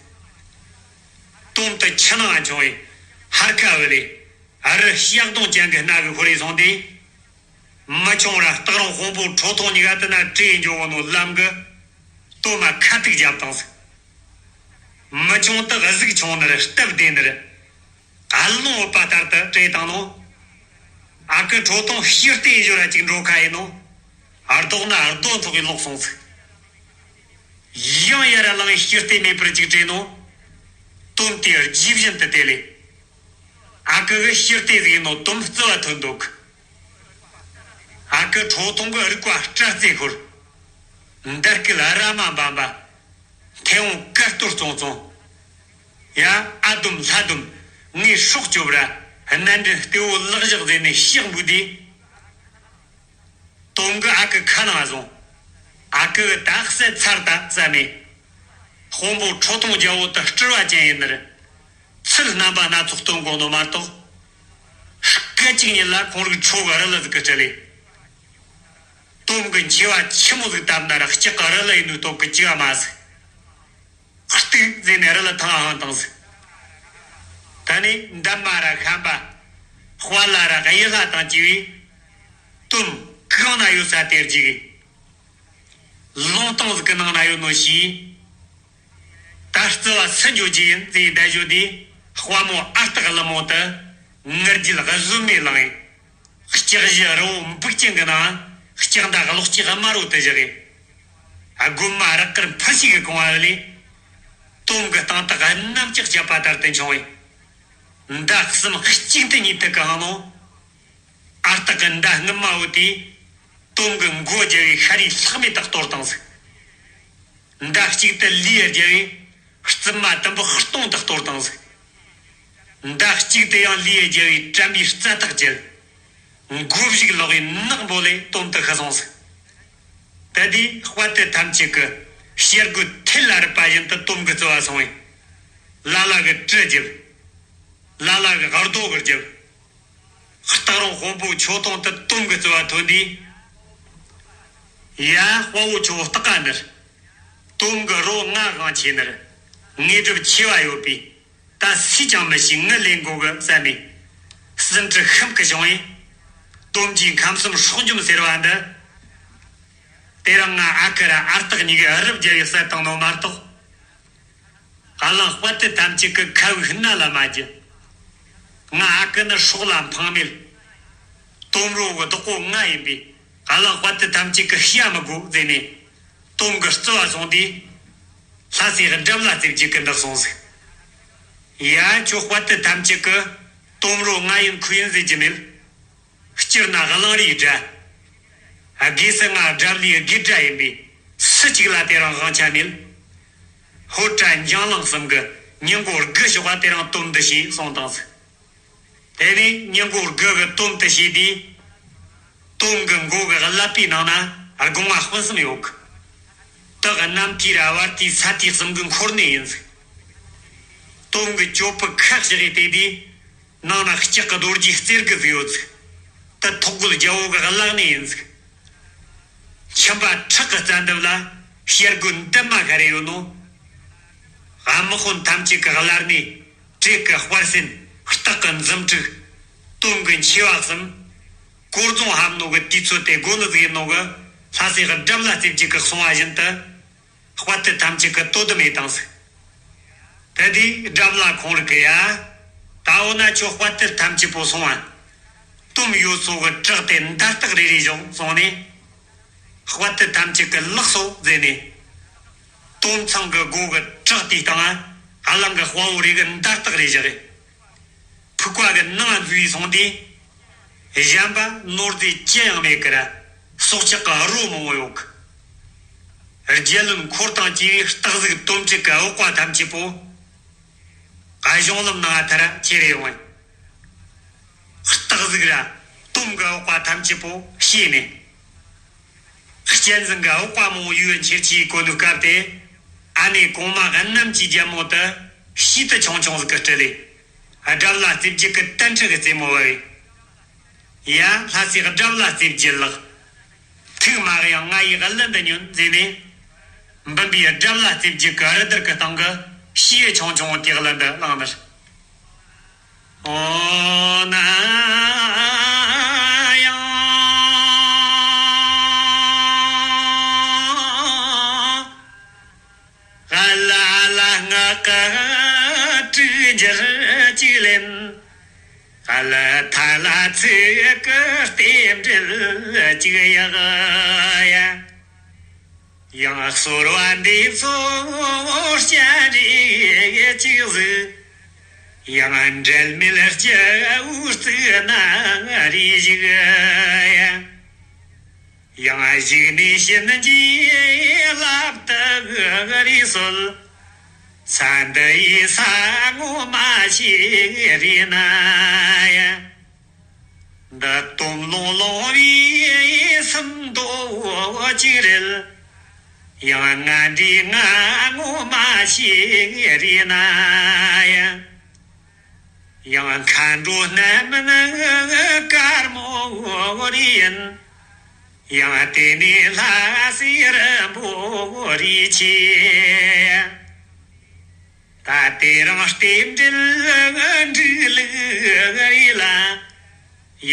དོམ་དུ་ཆུ་ནང་ང་མཆོང་བས། ཧར་ཁ་བུད་ལས། ཨ་རི་གཤག་སྡོང་ཅན་གི་སྣ་གི་ཤོར་རེ་སོང་དུས། མི་ཆུང་ར་སྟག་རོང་དཔོན་པོ་ཁྲོ་ཐུང་གཉིས་ཀ་དེ་ན་བྲོས་འགྱོ་བོ་ནོ་ལམ་གི་དོམ་མ་ཁ་ཐུག་བརྒྱབ་བཏང་ཟིག། མི་ཆུང་དག་གཟུགས་ཆུང་ནི་རེད། སྟབས་བདེ་ནི་རེད། ཨ་ལོང་བུད་པ་ལྟར་དུ་བྲོས་བཏང་ནོ། ཨ་ཁུ་ཁྲོ་ཐུང་ཤི་སྟེ་ཡོད་ར་ཅིག་འགྲོ་ཁ་ཡིན་ནོ། ཨ་རྡོག་ན་ཨ་རྡོ་འཕྲོག་གི་ལོག་སོང་ཟིག། ཡང་ཡར་ར་ལངས་ཤི་སྟེ་མེད་པར་ཅིག་བྲོས་ནོ། དོམ་དེ་རྗེས་བཞིན་དུ་དེད་ལས། ཨ་ཁུ་གི་ཤི་སྟེ་ཟིག་ནོ་དོམ་རྩི་བ་ཐོན་འདུག། ཨ་ཁུ་ཁྲོ་ཐུང་གི་རུས་པ་སྐྲ་རྩེ་ཤོར། འདར་སྐད་ར་མ་འབབ་པ། མཐེ་བོང་དཀར་གཏོར་བཙོང་བཙོང་། ཡ། ཨ་དོམ་ལྷ་དོམ། ངའི་སྲོག་སྐྱོབ་ར། སྣ་འདྲེན་གཏེ་བོ་ལག་བཞག་ཟེར་ནས་ཕྱག་འབུལ་དུས། དོམ་གི་ཨ་ཁུ་ཁ་ནང་བཟུང་། ཨ་ཁུ་གི་ད་བསད་ཚར་ད་བསམ་མེད། དཔོན་པོ་ཁྲོ་ཐུང་རྒྱལ་བོ་དུ་སྤྲུལ་བ་ཅན་ཡིན་ནི་རེད། ཚུལ་རྣམ་པ་སྣ་ཚོགས་སྟོན་དགོས་ནོ་མ་གཏོགས། སྐད་ཅིག་ཉིད་ལ་ཁོང་རིགས་ཁྲོ་གི་རི་ལི་ཟིག་གི་སྤྲུལ་ལས། དོམ་གི་མཆེ་བ་ཆི་མོ་ཟིག་བཏབ་ན་ར་ལྕགས་གི་རི་ལི་ཡིན་ནོའི་སྟོབས་ཀྱིས་བཅོས་མ་ཟིག། གཏུག་ཟེར་ནས་རི་ལི་ཐང་ཧང་བཏང་ཟིག། ད་ནི་འདབ་མ་ར་ཤན་པ། དཔའ་ལ་ར་གཡུ་ལྷ་དང་བཅས་པས། དོམ་གང་ན་ཡོད་ས་དེར་རྒྱུགས། ལུང་སྟོང་ཟིག་གི་ནང་ན་ཡོད་ནོ་ཞིག། ད་རྩི་བ་སུ་འཇོག་རྒྱུ་ཡིན་ཟེར་བརྡ་ཞུ་དུས། དཔའ་མོ་ཨ་སྟག་ཀླུ་མོ་དུ་ངར་རྒྱུད་གཟོད་མེད་ལངས། ལྕགས་གཞུ་རི་བོ་འབུག་ཅན་གྱི་ནང་ལྕགས་མདའ་གློག་ལྕགས་དམར་བོ་དུ་བཞག་གི། སྒོ་མ་རག་དཀར་འཕུར་ཤིག་གི་གོང་བ་ལས། དོམ་གྱི་སྟེང་ཐག་གནམ་ལྕགས་བརྒྱབ་པ་ལྟར་དུ་མཆོང་བས། མདའ་གསུམ་གཅིག་ཏུ་ཉིད་དུ་བཀང་ནོ། ཨ་སྟག་གི་མདའ་སྔུན་མ་བོ་དེས་དོམ་གྱི་མགོ་རྒྱབ་པའི་ཤ་རུས་ལྷག་མེད་དུ་གཏོར་བཏང་ཟིག། མདའ་གཅིག་ཏུ་ལུས་རྒྱབ་པའི་རྩིབ་མ་དུམ་བུ་སྟོང་དུ་གཏོར་བཏང་ཟིག། མདའ་གཅིག་ཏུ་ཡང་ལུས་རྒྱབ་པའི་དྲན་པའི་རྩ་ཐག་བཅད། མགོ་བཞུགས་ལོག་པའི་ནག་འབོ་ལས་དོམ་དུ་ཤི་སོང་ཟིག། དེ་དུས་དཔའ་རྟུལ་ཐམས་ཅད་ཀྱི་ཞལ་དགུ་ཐལ་ལ་རུབ་པ་བཞིན་དུ་དོམ་གྱི་རྩི་བ་སོང་བས། ལ་ལ་གི་གྲི་རྒྱབ། ལ་ལ་གི་རྡོ་གི་རྒྱབ། སྟག་རོང་དཔོན་པོ་ཁྲོ་ཐུང་དུ་དོམ་གྱི་རྩི་བ་ཐོན་དུས། ཡ། དཔའ་བོ་ཁྱོད་སྟག་ག་ནི་རེད། དོམ་གྱི་རོ་ང་དབང་ཆེ་ནི་རེད། ངེས་སྒྲུབ་ཆེ་བ་ཡོད་པས། ད་སུས་ཀྱང་མི་ཤེས། ངི་ལེན་དགོ་གི་བསམ་མེད། སུན་ཁྲི་ཤམ་གི་བྱུང་བས། དོམ་གྱི་ཁམས་གསུམ་སྲོག་འཇོམས་ཟེར་བ་འདི། དེ་རིང་ང་ཨ་ཁུ་ར་ཨ་སྟག་གཉིས་ཀྱིས་རུབ་རྒྱབ་པས་བསད་བཏང་ནོ་མ་གཏོགས། ཧ་ལམ་དཔའ་རྟུལ་ཐམས་ཅད་ཀྱི་ཁ་བུག་སྣ་ལ་མ་རྒྱུ། ང་ཨ་ཁུ་ནི་སྲོག་ལ་ཕངས་མེད། དོམ་རོ་གི་བདག་པོ་ང་ཡིན་པས། ཧ་ལམ་དཔའ་རྟུལ་ཐམས་ཅད་ཀྱིས་བཤད་མི་དགོ་ཟེར་ནས། དོམ་གྱི་རྩི་བ་སོང་དུས། ལྷ་སའི་དགྲ་བླ་རྩེ་གཅིག་གིས་འདུག་སོང་ཟིག། ཡ། ཁྱོད་དཔའ་རྟུལ་ཐམས་ཅད་ཀྱིས་དོམ་རོ་ང་ཡིན་ཁོ་ཡིན་ཟེར་རྒྱུ་མེད། སྤྱིར་ན་གླང་རིའི་དགྲ། དགོས་སུ་ང་དགྲ་བླའི་དགེ་དགྲ་ཡིན་པས། སུ་གཅིག་ལ་དེ་རིང་དབང་ཆ་མེད། ཧོར་དགྲ་འཇང་གླིང་གསུམ་གྱིས་ཉིན་གུང་དགུ་ཞོགས་པ་དེ་རིང་དོམ་དུ་བྱོས་གསུངས་བཏང་ཟིག། དེ་ནས་ཉིན་གུང་དགུ་གི་དོམ་དུ་བྱོས་དུས། དོམ་གྱི་མགོ་གི་ཀླད་པའི་ནང་ན་སྒོ་ང་སྤུན་གསུམ་ཡོད་གི། སྟག་གནམ་ཐིག་ར་བར་ཐིག་ས་ཐིག་གསུམ་གྱི་འཁོར་གནས་ཡིན་ཟིག། དོམ་གྱི་ཅོད་པུ་ཁ་བཞག་གི་དེ་དུས། ནང་ན་ལྕགས་ཀྱི་རྡོ་རྗེ་རྩེ་དགུ་ཟིག་ཡོད་ཟིག། དེ་ཐོག་རྒོད་རྒྱལ་པོ་གི་བླ་གནས་ཡིན་ཟིག། ཁྱིམ་པ་ཁྲག་གི་རྩ་འདབ་ལ་བྱ་རྒོད་འདབ་མ་ཤར་རེ་ཡོད་ནོ། དམག་དཔོན་ཐམས་ཅད་ཀྱི་བླ་གནས། བྲེ་གི་དཔར་སེན། སྟག་གི་འཛུམ་དྲུག། དོམ་གྱི་མཆེ་བ་གསུམ། གོར་རྫོང་ཧམ་ནོ་གི་དུས་ཚོད་དེ་དགོ་ནི་ཟིག་ཡིན་ནོ་གི། ལྷ་སའི་དགྲ་བླ་རྩེ་གཅིག་གིས་གསུངས་པ་བཞིན་དུ། དཔའ་རྟུལ་ཐམས་ཅད་ཀྱིས་དོ་དམ་བྱས་བཏང་ཟིག། དེ་དུས་དགྲ་བླ་ཁོང་རིགས་ཀྱིས་ཡ། ད་འོ་ན་ཁྱོད་དཔའ་རྟུལ་ཐམས་ཅད་པོ་སོང་ང་། དོམ་ཡོད་ས་གི་བྲག་དེར་མདའ་སྟག་རེ་རེ་བཞག་གསུངས་ནས། དཔའ་རྟུལ་ཐམས་ཅད་ཀྱིས་ལགས་སོ་ཟེར་ནས། དོམ་ཚང་གི་སྒོ་གི་བྲག་དེའི་སྟེང་ང་ཧ་ལམ་གྱི་དཔའ་བོ་རེ་གིས་མདའ་སྟག་རེ་བཞག་གི། ཕུག་པ་གི་ནང་འཛུལ་སོང་དུས། གཞན་པ་ནོར་རྫས་ཅི་ཡང་མེད་ཀི་ར། སྲོག་ཆགས་ཀྱི་རོ་མང་བོ་ཡོད་གི། རྒྱལ་བློན་འཁོར་དང་བཅས་པའི་སྟག་གཟིག་དོམ་ཁྲི་གི་འོག་པ་ཐམས་ཅད་པོ། ཨ། གཞུང་ལམ་ནང་ཐར་ཁྱེར་ཡོང་ངས། སྟག་གཟིག་ར་དོམ་གི་འོག་པ་ཐམས་ཅད་པོ་བྱས་ནས། གཅན་གཟན་གི་འོག་པ་མང་བོ་ཡོད་ཁྱེར་ཆེ་གོ་ནུ་སྐབས་དེ། ཨ་ནེ་གོང་མ་གནམ་གྱི་རྒྱལ་མོ་དེ་བྱིས་དུ་ཆུང་ཆུང་ཟིག་གི་སྤྲུལ་ལས། དགྲ་བླ་རྩེ་བརྒྱད་ཀྱི་དན་ཁྲི་གི་རྩེ་མོ་བབས། ཡ། ལྷ་སྲས་དགྲ་བླ་རྩེ་བརྒྱད་ལགས། ཐུགས་མ་གཡེང་། ང་ཡི་གླུ་འདི་ཉོན་མཛད་ནས། འབུམ་པའི་དགྲ་བླ་རྩེ་བརྒྱད་ཀྱི་རུ་དར་གྱི་སྟེང་གི་བྱིས་ཆུང་ཆུང་དེ་གླུ་འདི་བླངས་ནས། ཨོ་ན་ཡང་། ཨ་ལ་ལ་ངག་གི་དྲུག་འགྱུར་གཅིག་ལེན། ཨ་ལ་ཐ་ལ་ཚིག་གི་རྟེན་འབྲེལ་གཅིག་ཡག་ཡ། ཡང་གསོལ་བ་འདེབས་སོ་སྤྱན་རས་གཅིག་གཟིགས། ཡང་འབྲལ་མེད་སྐྱེ་བོའི་གཙུག་ན་རེ་བཞུགས་ཡ། ཡང་བཞུགས་ནས་གཤིན་རྗེའི་བླ་དྭགས་རིགས་སོལ། ས་འདི་ཡི་ས་ངོ་མ་ཤེས་རེ་ན་ཡ། འདི་དོམ་ལོང་ལོང་བའི་སུམ་མདོ་གཅིག་རེད། ཡང་ང་འདྲའི་ང་ངོ་མ་ཤེས་རེ་ན་ཡ། ཡང་མཁའ་འགྲོ་རྣམས་ནི་དཀར་མོ་རེ་ཡིན། ཡང་དེ་ནས་ལྷ་སྲས་རིན་པོ་རེ་ཆེ། ད་དེ་རིང་རྟེན་འབྲེལ་འགྲིག་ལུགས་རེ་ལ།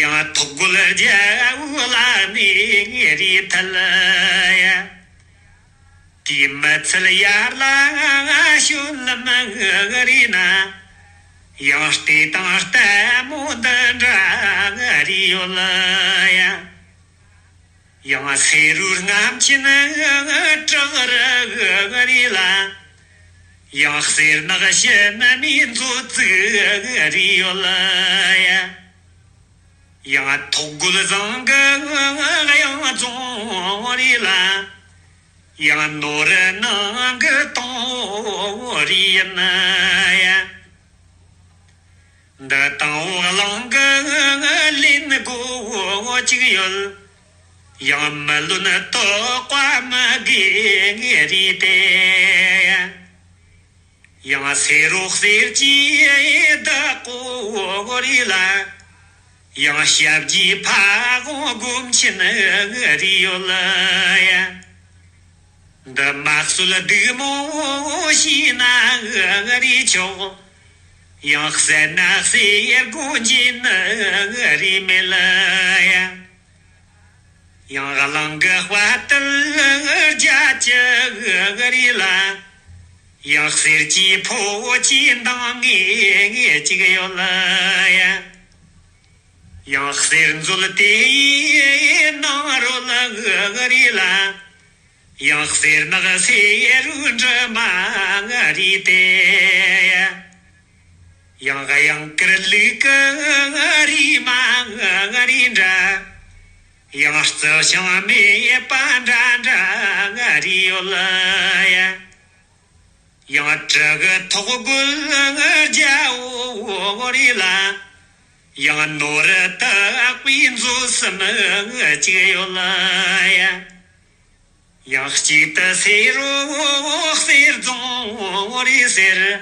ཡང་ཐོག་རྒོད་རྒྱལ་བོ་ལ་གནས་རེ་ཐལ་ཡ། དེ་མི་ཚད་ཡར་ལ་ཞོན་ལམ་རེ་ན། ཡང་ལྟས་དང་ལྟད་མོ་འདི་འདྲ་རེ་ཡོད་ཡ། ཡང་སེ་རུ་རྔམ་ཆེན་བྲག་རི་རེ་ལ། ཡང་གསེར་ནག་ཕྱི་མའི་མཛོད་བཙུགས་རེ་ཡོད་ཡ། ཡང་ཐོག་རྒོད་བཟང་གི་གཡང་རྫོང་རེ་ལ། ཡང་ནོར་ནང་གི་དང་བོ་རེ་ཡིན་ཡ། འདི་དང་བོ་གླིང་གི་ལེན་དགོས་གཅིག་ཡོད། ཡང་མི་ལོན་དོགས་པ་མི་དགོས་རེ་དེ། ཡང་སེ་རོ་གསེར་གྱི་བདག་པོ་རེ་ལ། ཡང་ཞབས་ཀྱི་ཕ་བོང་སྒོམ་ཆེན་རེ་ཡོད་ཡ། འདི་མ་གསོད་སྡིགས་མོ་བྱས་ན་རེ་ཆོག། ཡང་བསད་ན་གསེར་སྒོ་འབྱེད་ནི་རེ་མེད་ཡ། ཡང་གླིང་གི་དཔའ་རྟུལ་རྒྱ་ཆེ་རེ་ལ། ཡང་གསེར་གྱི་ཕོ་བྱས་འདང་ངེས་ངེས་གཅིག་ཡོད་ཡ། ཡང་གསེར་མཛོད་དེ་ཡི་ནང་རོལ་རེ་ལ། ཡང་གསེར་ནག་སེ་རུ་འདྲ་མ་རེ་དེ། ཡང་གཡང་དཀར་ལུག་གི་རི་མ་རེ་འདྲ། ཡང་རྩི་ཤིང་མེད་པ་འདྲ་འདྲ་རེ་ཡོད་ཡ། ཡང་བྲག་གི་ཐོག་རྒོད་རྒྱལ་བོ་རེ་ལ། ཡང་ནོར་དག་པའི་མཛོད་གསུམ་གཅིག་ཡོད་ཡ། ཡང་གཅིག་ཏུ་སེ་རོ་གསེར་རྫོང་རེད་ཟེར།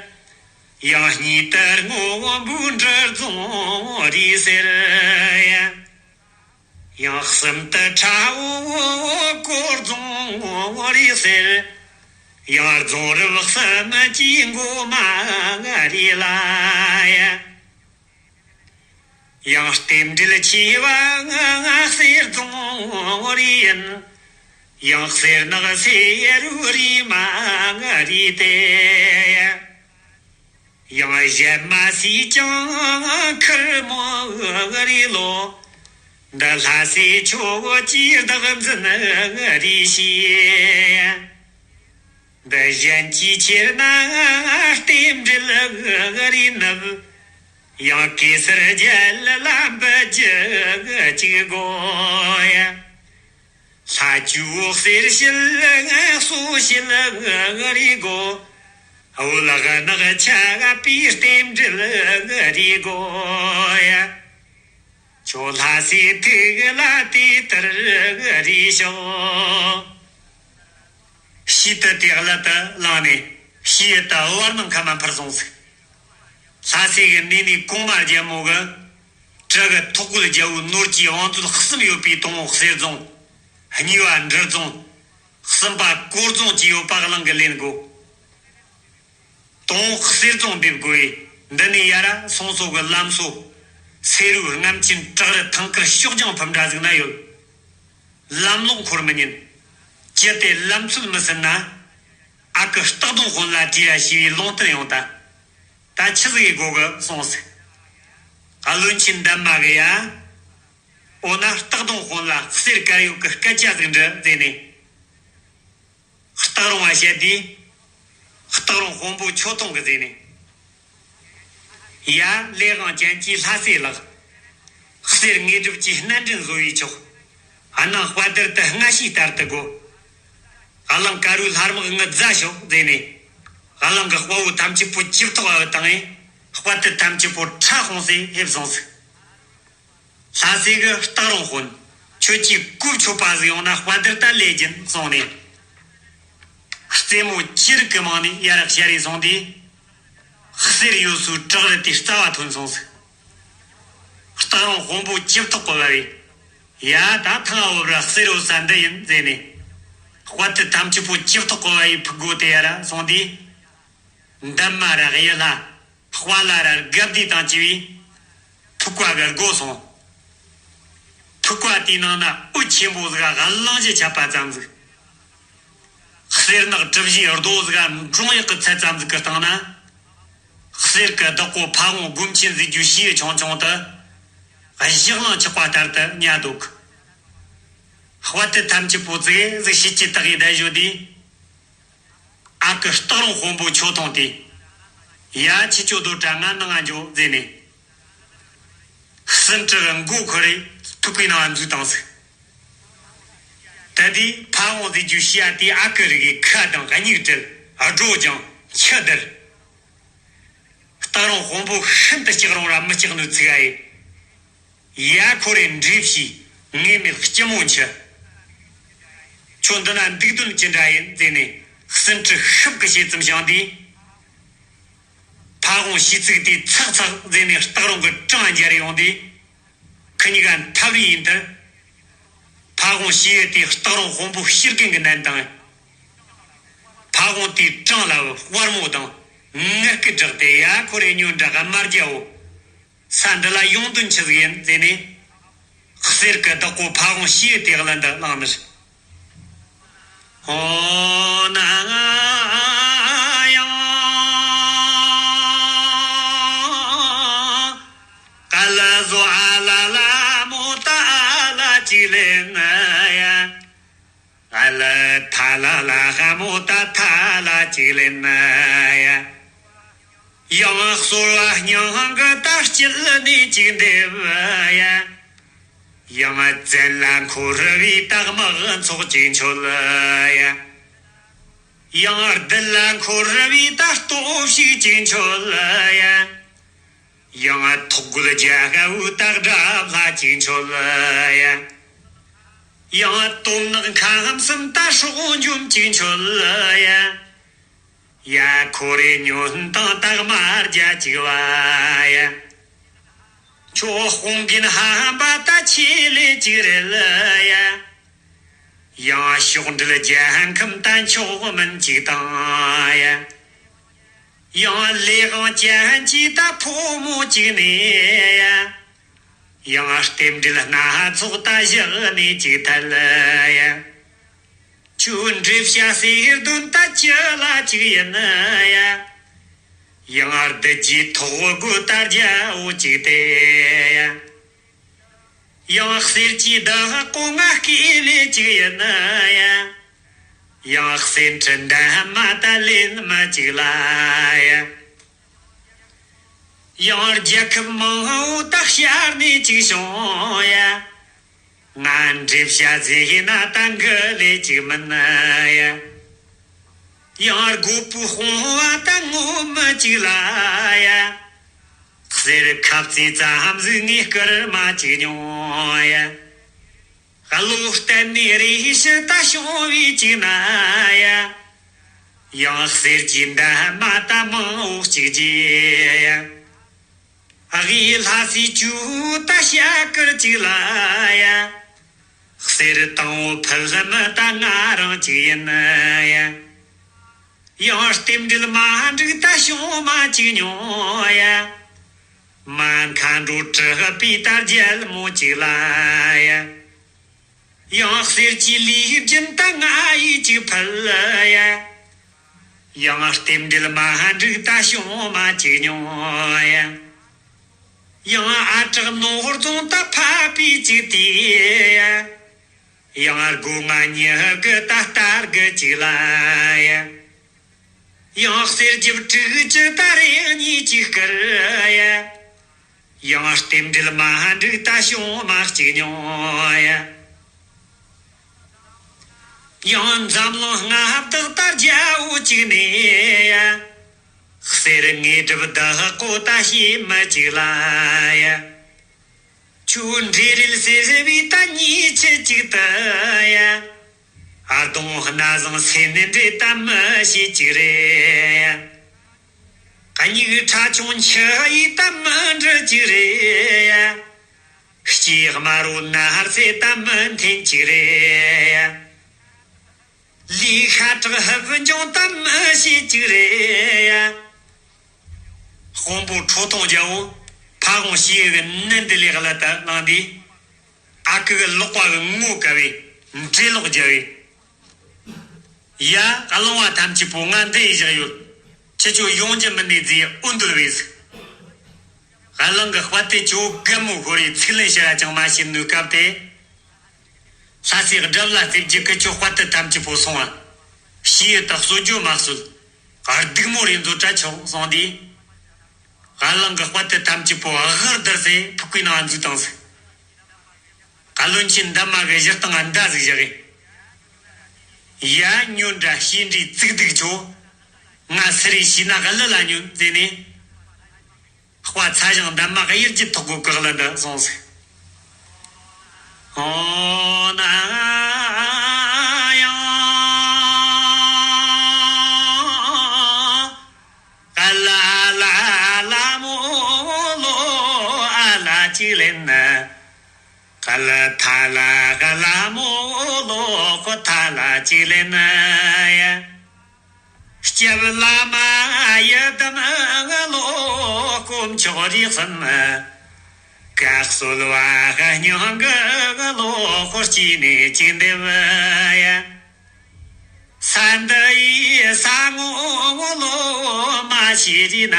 ཡང་གཉིས་ཏུ་སྔོན་པོའི་འབྲི་རྫོང་རེད་ཟེར་ཡ། ཡང་གསུམ་དུ་ཁྲ་བོ་སྐོར་རྫོང་རེད་ཟེར། ཡང་རྫོང་རིམ་གསུམ་གྱི་མགོ་མ་རེད་ལ་ཡ། ཡང་རྟེན་འབྲེལ་ཆེ་བ་གསེར་རྫོང་རེད་ཡིན། ཡང་གསེར་ནག་སེ་རུ་རི་མ་རེད་དེ། ཡང་གཞན་མ་སུས་ཀྱང་ཁུར་མོ་རེ་ལོ། འདི་ལྷ་སྲས་ཁྱོད་ཀྱིས་བདག་འཛིན་རེ་བྱས། འདི་གཞན་གྱིས་ཁྱེར་ན་རྟེན་འབྲེལ་རེ་ནུབ། ཡང་གེ་སར་རྒྱལ་ལ་འབུལ་རྒྱུ་གཅིག་དགོས་ཡ། ལྷ་ ཨ་ཇོ་གསེར་ཞལ་ངལ་གསོ་ཞལ་ངལ་རེ་དགོ། འོ་ལག་ནག་ཆ་པའི་རྟེན་འབྲེལ་ངལ་རེ་དགོ་ཡ། ཁྱོད་ལྷ་སའི་ཐིག་ལ་དེ་ལྟར་ངལ་རེ་ཤོག། ཞེས་དུ་དེ་གླུ་དུ་བླངས་ནས་ཞེས་ཡུལ་དུ་བར་སྣང་ཁ་མ་འཕུར་སོང་ཟིག། ལྷ་སའི་གི་གནས་ནས་གོང་མ་རྒྱལ་མོ་གི་གྲི་གི་ཐོག་གུ་རྒྱལ་པོའི་ནོར་གྱི་བང་མཛོད་གསུམ་ཡོད་པའི་དང་པོ་གསེར་རྫོང་། གཉིས་པ་འབྲི་རྫོང་། གསུམ་པ་གོར་རྫོང་བཅས་ཡོད་པ་གླིང་གི་ལེན་དགོ། དང་པོ་གསེར་རྫོང་འབེབས་དགོས། འདི་ནས་ཡར་སོང་སོ་གི་ལམ་སོ། སེ་རུ་རྔམ་ཆེན་བྲག་རི་ཐང་དཀར་ཤོག་ལྗང་ཕུབ་འདྲ་ཟིག་ན་ཡོད། ལམ་ལོག་འཁོར་མི་ཉན། ཅི་སྟེ་ལམ་ཚོད་མི་ཟིན་ན། ཨ་ཁུ་སྟག་གདོང་དཔོན་ལ་དྲིས་ཡ་ཞེས་པའི་ལུང་བསྟན་ཡོང་ད། ད་ཆི་ཟིག་ཡེ་དགོ་གི་གསུངས་ཟིག། བློན་ཆེན་འདན་མ་གི་ཡ། འོ་ན་སྟག་གདོང་དཔོན་ལ་གསེར་དཀར་ཡོལ་གི་སྐད་ཆ་ཟིག་འདྲི་ཟེར་ནས། སྟག་རོང་བ་བཤད་དུས། སྟག་རོང་དཔོན་པོ་ཆོ་ཐོང་གི་ཟེར་ནས། ཡ། ལས་དབང་ཅན་གྱིས་ལྷ་སའི་ལག། གསེར་དངོས་གྲུབ་ཀྱིས་སྣ་འདྲེན་བཟོ་བའི་ཆོག། གནམ་དཔའ་རྡུལ་དུ་སྔ་ཕྱིའི་ལྟར་དུ་དགོ། གླིང་དཀར་བོའི་ལྷ་དམག་ངུ་རྫ་ཤོག་ཟེར་ནས། གླིང་གི་དཔའ་བོ་ཐམས་ཅད་པོ་ཅིབ་ཐོག་བ་བཏང་ངས་དཔའ་རྟུལ་ཐམས་ཅད་པོ་ཁྲ་ཁོང་སེ་ཕེབས་སོང་ཟིག། ལྷ་སའི་གི་སྟག་རོང་དཔོན། ཁྱོད་ཀྱིས་གོ་ཆོད་པ་ཟིག་ཡོང་ན་དཔའ་རྡུལ་ད་ལས་རྒྱུན་སོང་ནས། རྩེད་མོ་ཅི་རིགས་ཀྱི་མིང་ནས་ཡར་ཤར་རེ་སོང་དུས། གསེར་ཡོལ་སའི་བྲག་རི་དེའི་རྩ་བ་ཐོན་སོང་ཟིག། སྟག་རོང་དཔོན་པོ་ཅིབ་ཐོག་གི་བ་བས། ཡ། ད་ཐང་འོབ་ར་གསེར་ཡོལ་ས་འདི་ཡིན་ཟེར་ནས། དཔའ་རྟུལ་ཐམས་ཅད་པོ་ཅིབ་ཐོག་གི་བ་ཡི་ཕུག་སྒོ་དེ་ཡར་སོང་དུས། འདན་མ་ར་གཡུ་ལྷ། དཔའ་ལ་ར་དགའ་བདེ་དང་བཅས་པའི་ཕུག་པ་གི་སྒོ་སོང་། ཕུག་པ་དེའི་ནང་ན་འོད་ཆེན་པོ་ཟིག་གླིང་བཞི་ཁྱབ་པ་ཙམ་ཟིག། གསེར་ནག་གྲུ་བཞིའི་རྡོ་ཟིག་འབྲོང་གཡག་གི་ཚད་ཙམ་ཟིག་གི་སྟེང་ན། གསེར་གི་བདག་པོ་ཕ་བོང་སྒོམ་ཆེན་ཟེར་རྒྱུའི་བྱིའུ་ཆུང་ཆུང་དུ། གཞི་གླང་ཆགས་པ་ལྟར་དུ་ཉལ་འདུག། དཔའ་རྟུལ་ཐམས་ཅད་པོ་ཙིག་གེ་ཟིག་ཞིབ་ཅིག་བལྟས་ཡེ་བསྡད་ཡོད་དུས། ཨ་ཁུ་སྟག་རོང་དཔོན་པོ་ཆོ་ཐོང་དེས། ཡ། ཁྱེད་ཆོ་སྡོད་དྲ་ང་ནང་ང་འགྱོ་ཟེར་ནས། གསུམ་ཁྲི་གི་མགོ་ཁུར་རེ་ཕུག་པའི་ནང་འཛུལ་བཏང་ཟིག། དེ་དུས་ཕ་བོང་ཟེར་རྒྱུའི་བྱིའུ་དེས་ཨ་ཁུ་རིགས་ཀྱི་ཁ་གདངས་སྙིགས་དྲིལ་སྒྲོ་བརྒྱངས་ཁྱི་བརྡར། སྟག་རོང་དཔོན་པོ་ཤིན་ཏུ་སྐྱག་རུང་ར་མི་སྐྱག་ནོ་ཚིག་ཨ་ཡེ། ཡ། ཁོ་རེ་འདྲེ་བྱས་ངན་མེད་སྐྱི་མོ་འཆི། ཁྱོད་འདི་ན་འདུག་དོན་ཅི་འདྲ་ཡིན་ཟེར་ནས་གསུམ་ཁྲི་ཤུབས་ཀྱི་བྱེད་ཙམ་བྱུང་དུས། ཕ་བོང་བྱིའུ་ཚིག་དེ་ཚག་ཚག་ཟེར་ནས་སྟག་རོང་གི་བྲང་འགྱེལ་ཡོང་དུས། ཁི་གཉིས་ཀ་འཐབ་རེས་ཡིན་དུས། ཕ་བོང་བྱིའུ་དེས་སྟག་རོང་དཔོན་པོ་ཕྱིར་རྒན་གྱི་མནན་བཏང་། ཕ་བོང་དེའི་བྲང་ལ་དཔའ་མོ་དང་ངར་སྐད་བསྒྲགས་ཏེ། ཡ། ཁོ་རེ་ཉོན་དྲ་ག་དམར་རྒྱལ་བོ། ས་འདི་ལ་ཡོང་དོན་ཆི་ཟིག་ཡིན་ཟེར་ནས། གསེར་གི་བདག་པོ་ཕ་བོང་བྱིའུ་དེ་གླུ་འདི་བླངས་ནི་རེད། ཨོ་ན་ཡང་། ཀ་ལ་ཟོ་ཨ་ལ་ལ་མོ་ཏ་ཨ་ལ་ཅིག་ལེན་ན་ཡ། ཨ་ལ་ཐ་ལ་ལ་ཧ་མོ་ཏ་ཐ་ལ་ཅིག་ལེན་ན་ཡ། ཡང་གསོལ་བ་སྙིང་གི་ད་སྐྱིད་ནས་ཅིག་འདེབས་ཡ། ཡང་བཙན་ལ་འཁོར་བའི་ད་དམག་ཚོགས་ཅིག་མཆོད་ཡ། ཡང་སྡུག་ལ་འཁོར་བའི་ད་སྟོབས་ཤིག་ཅིག་མཆོད་ཡ། ཡང་ཐོག་རྒོད་རྒྱལ་བོའི་ད་དགྲ་ལྷ་ཅིག་མཆོད་ཡ། ཡང་དོམ་ནག་ཁམས་གསུམ་ད་སྲོག་འཇོམས་ཅིག་མཆོད་ཡ། ཡ། ཁོ་རེ་ཉོན་དང་ད་དམར་རྒྱལ་ཅིག་བ་ཡ། ཁྱོད་དཔུང་རྒན་ཧམ་པ་ད་ཆེ་ལེ་ཅིག་རེད་ཡ། ཡང་ཕྱོགས་འདྲེ་རྒྱལ་ཁམས་ད་མཆོག་མིན་ཅིག་དང་ཡ། ཡང་ལས་དབང་ཅན་གྱི་ད་ཕོ་མོ་ཅིག་ནས་ཡ། ཡང་རྟེན་འབྲེལ་སྣ་ཚོགས་ད་བཞག་ནས་ཅིག་ཐལ་ཡ། ཁྱོད་འདྲེ་བྱ་གསེར་གདོན་ད་ཅི་ལ་ཅིག་ཡིན་ཡ། ཡང་བདུད་རྗེ་ཐོག་རྒོད་ད་རྒྱལ་བོ་ཅིག་དེ་ཡ། ཡང་གསེར་གྱི་བདག་པོ་ང་སྐེ་ལེ་ཅིག་ཡིན་ཡ། ཡང་གསེར་ཁྲི་འདན་མ་ད་ལེན་མ་ཅིག་ལ་ཡ། ཡང་རྒྱལ་ཁབ་མང་བོ་ད་ཤར་ནས་ཅིག་བྱུང་ཡ། ང་འགྲེལ་བཤད་ཟེར་ན་ད་འགི་ལས་ཅིག་མིན་ཡ། ཡང་རྒོད་པོའི་དཔུང་བ་ད་ངོ་མི་གཅིག་ལ་ཡ། གསེར་ཁབ་རྩེ་ཙམ་ཟིག་ངས་སྐུར་མ་གཅིག་མྱོང་ཡ། བློ་གཏད་ནས་རེ་ཞིག་ད་བྱུང་བའི་གཅིག་ན་ཡ། ཡང་གསེར་གྱི་འདབ་མ་ད་མང་བོ་གཅིག་རྒྱས་ཡ། དབུས་ལྷ་སའི་ཇོ་བོ་ད་ཞབས་དཀར་གཅིག་ལ་ཡ། གསེར་དང་པོ་ཕུལ་མི་ད་ང་རང་གཅིག་ཡིན་ཡ། ཡང་རྟེན་འབྲེལ་མ་འགྲིག་ད་བྱུང་མ་གཅིག་མྱོང་ཡ། མ་མཁའ་འགྲོ་གྲུ་པའི་ད་རྒྱལ་མོ་གཅིག་ལ་ཡ། ཡང་གསེར་གྱི་ལུས་སྦྱིན་ད་ང་ཡིས་གཅིག་ཕུལ་ཡ། ཡང་རྟེན་འབྲེལ་མ་འགྲིག་ད་བྱུང་མ་གཅིག་མྱོང་ཡ། ཡང་ཨ་བྲག་ནོར་རྫོང་ད་ཕ་བུ་གཅིག་དེ་ཡ། ཡང་སྒོ་ང་མྱི་དགུ་ད་རྟ་དགུ་གཅིག་ལ་ཡ། ཡང་གསེར་རྒྱབ་དྲུག་ཅུ་ད་རེ་གཉིས་གཅིག་བསྐུར་ཡ། ཡང་རྟེན་འབྲེལ་མ་འགྲིག་ད་བྱུང་མ་གཅིག་མྱོང་ཡ། ཡང་འཛམ་གླིང་མངའ་བདག་ད་རྒྱལ་པོ་གཅིག་ནས་ཡ། གསེར་དངོས་གྲུབ་བདག་པོ་ད་བྱེད་མི་གཅིག་ལ་ཡ། ཆུ་འབྲས་རིལ་སེ་སེ་བའི་ད་ཉིས་ཆུ་གཅིག་ཏུ་ཡ། ཨ་དོང་སྣ་བཟང་སེ་ནི་འདྲེ་ད་མི་ཤེས་གཅིག་རེད་ཡ། སྙིགས་ཁྲ་ཆུང་ཆུ་ཡི་ད་མི་འདྲི་གཅིག་རེད་ཡ། སྐྱེས་དམར་བོ་ནར་སེ་ད་མི་འཐེན་གཅིག་རེད་ཡ། ལུས་ཤ་ཁྲག་ཧབ་འབྱུང་ད་མི་ཤེས་གཅིག་རེད་ཡ། དཔོན་པོ་ཁྲོ་ཐུང་རྒྱལ་པོ་ཕ་བོང་ཞེས་གི་ནི་འདི་ལས་ཀླད་ད་གནང་དུས། ཨ་ཁུ་གི་ལག་པ་གི་ངོ་བཀབ་བས་འདྲེ་ལོག་རྒྱབ་བས། ཡ། གླང་བ་ཐམས་ཅད་པོ་ང་འདི་ཡི་བཞག་ཡོད། ཁྱེད་ཆོ་ཡོང་རྒྱུ་མིན་ནས་རྫིས་འུ་འདུལ་བས་ཟིག་གླང་གི་དཔའ་དེ་ཁྱོ་རྒན་མོ་ཤོར་རེ་ཚིག་ལན་ཞེ་ར་ཅང་མ་བྱིན་ནོའི་སྐབས་དེ། ལྷ་སའི་དགྲ་བླ་རྩེ་བརྒྱུད་ཀྱི་ཁྱོ་དཔའ་དེ་ཐམས་ཅད་པོ་སོང་བ། ཞེས་ཡི་དྭགས་གསོད་རྒྱུ་མ་གསོད། སྡིགས་མོ་རེ་མཛོ་དྲ་ཆོག་སོང་དུས། གླང་གི་དཔའ་དེ་ཐམས་ཅད་པོ་ཨ་ཧར་བརྡར་སེ་ཕུག་པའི་ནང་འཛུལ་བཏང་ཟིག་བློན་ཆེན་འདབ་མ་གི་བཞུར་སྟངས་འདའ་ཟིག་བཞག་གི། ཡ། ཉོན་དྲ་ཤེས་འདྲའི་ཙིག་སྡུག་ཁྱོ། ང་སུ་རེད་ཤེས་ན་གླུ་ལ་ཉོན་ཟེར་ནས། དཔའ་ཚ་ཞིང་འདབ་མ་གཡུལ་གྱི་ཐོག་གོ་གག་ལ་འདི་སོང་ཟིག་ཨོ་ན་ཡང་། ཨ་ལ་ལ་ལ་མོ་ལོ་ཨ་ལ་ཅིག་ལེན་ན། ཨ་ལ་ཐ་ལ་ཨ་ལ་མོ་ལོ་ཁོ་ཐ་ལ་ཅིག་ལེན་ན་ཡ། སྐྱབས་བླ་མ་ཡི་དམ་ལོ་དཀོན་མཆོག་རིགས་གསུམ། བཀའ་སྲོལ་བ་སྙིང་གི་ལོ་ཁོ་སྐྱེས་ནས་ཅིག་འདེབས་ཡ། ས་འདི་ཡི་ས་ངོ་ལོ་མ་ཤེས་རེ་ན།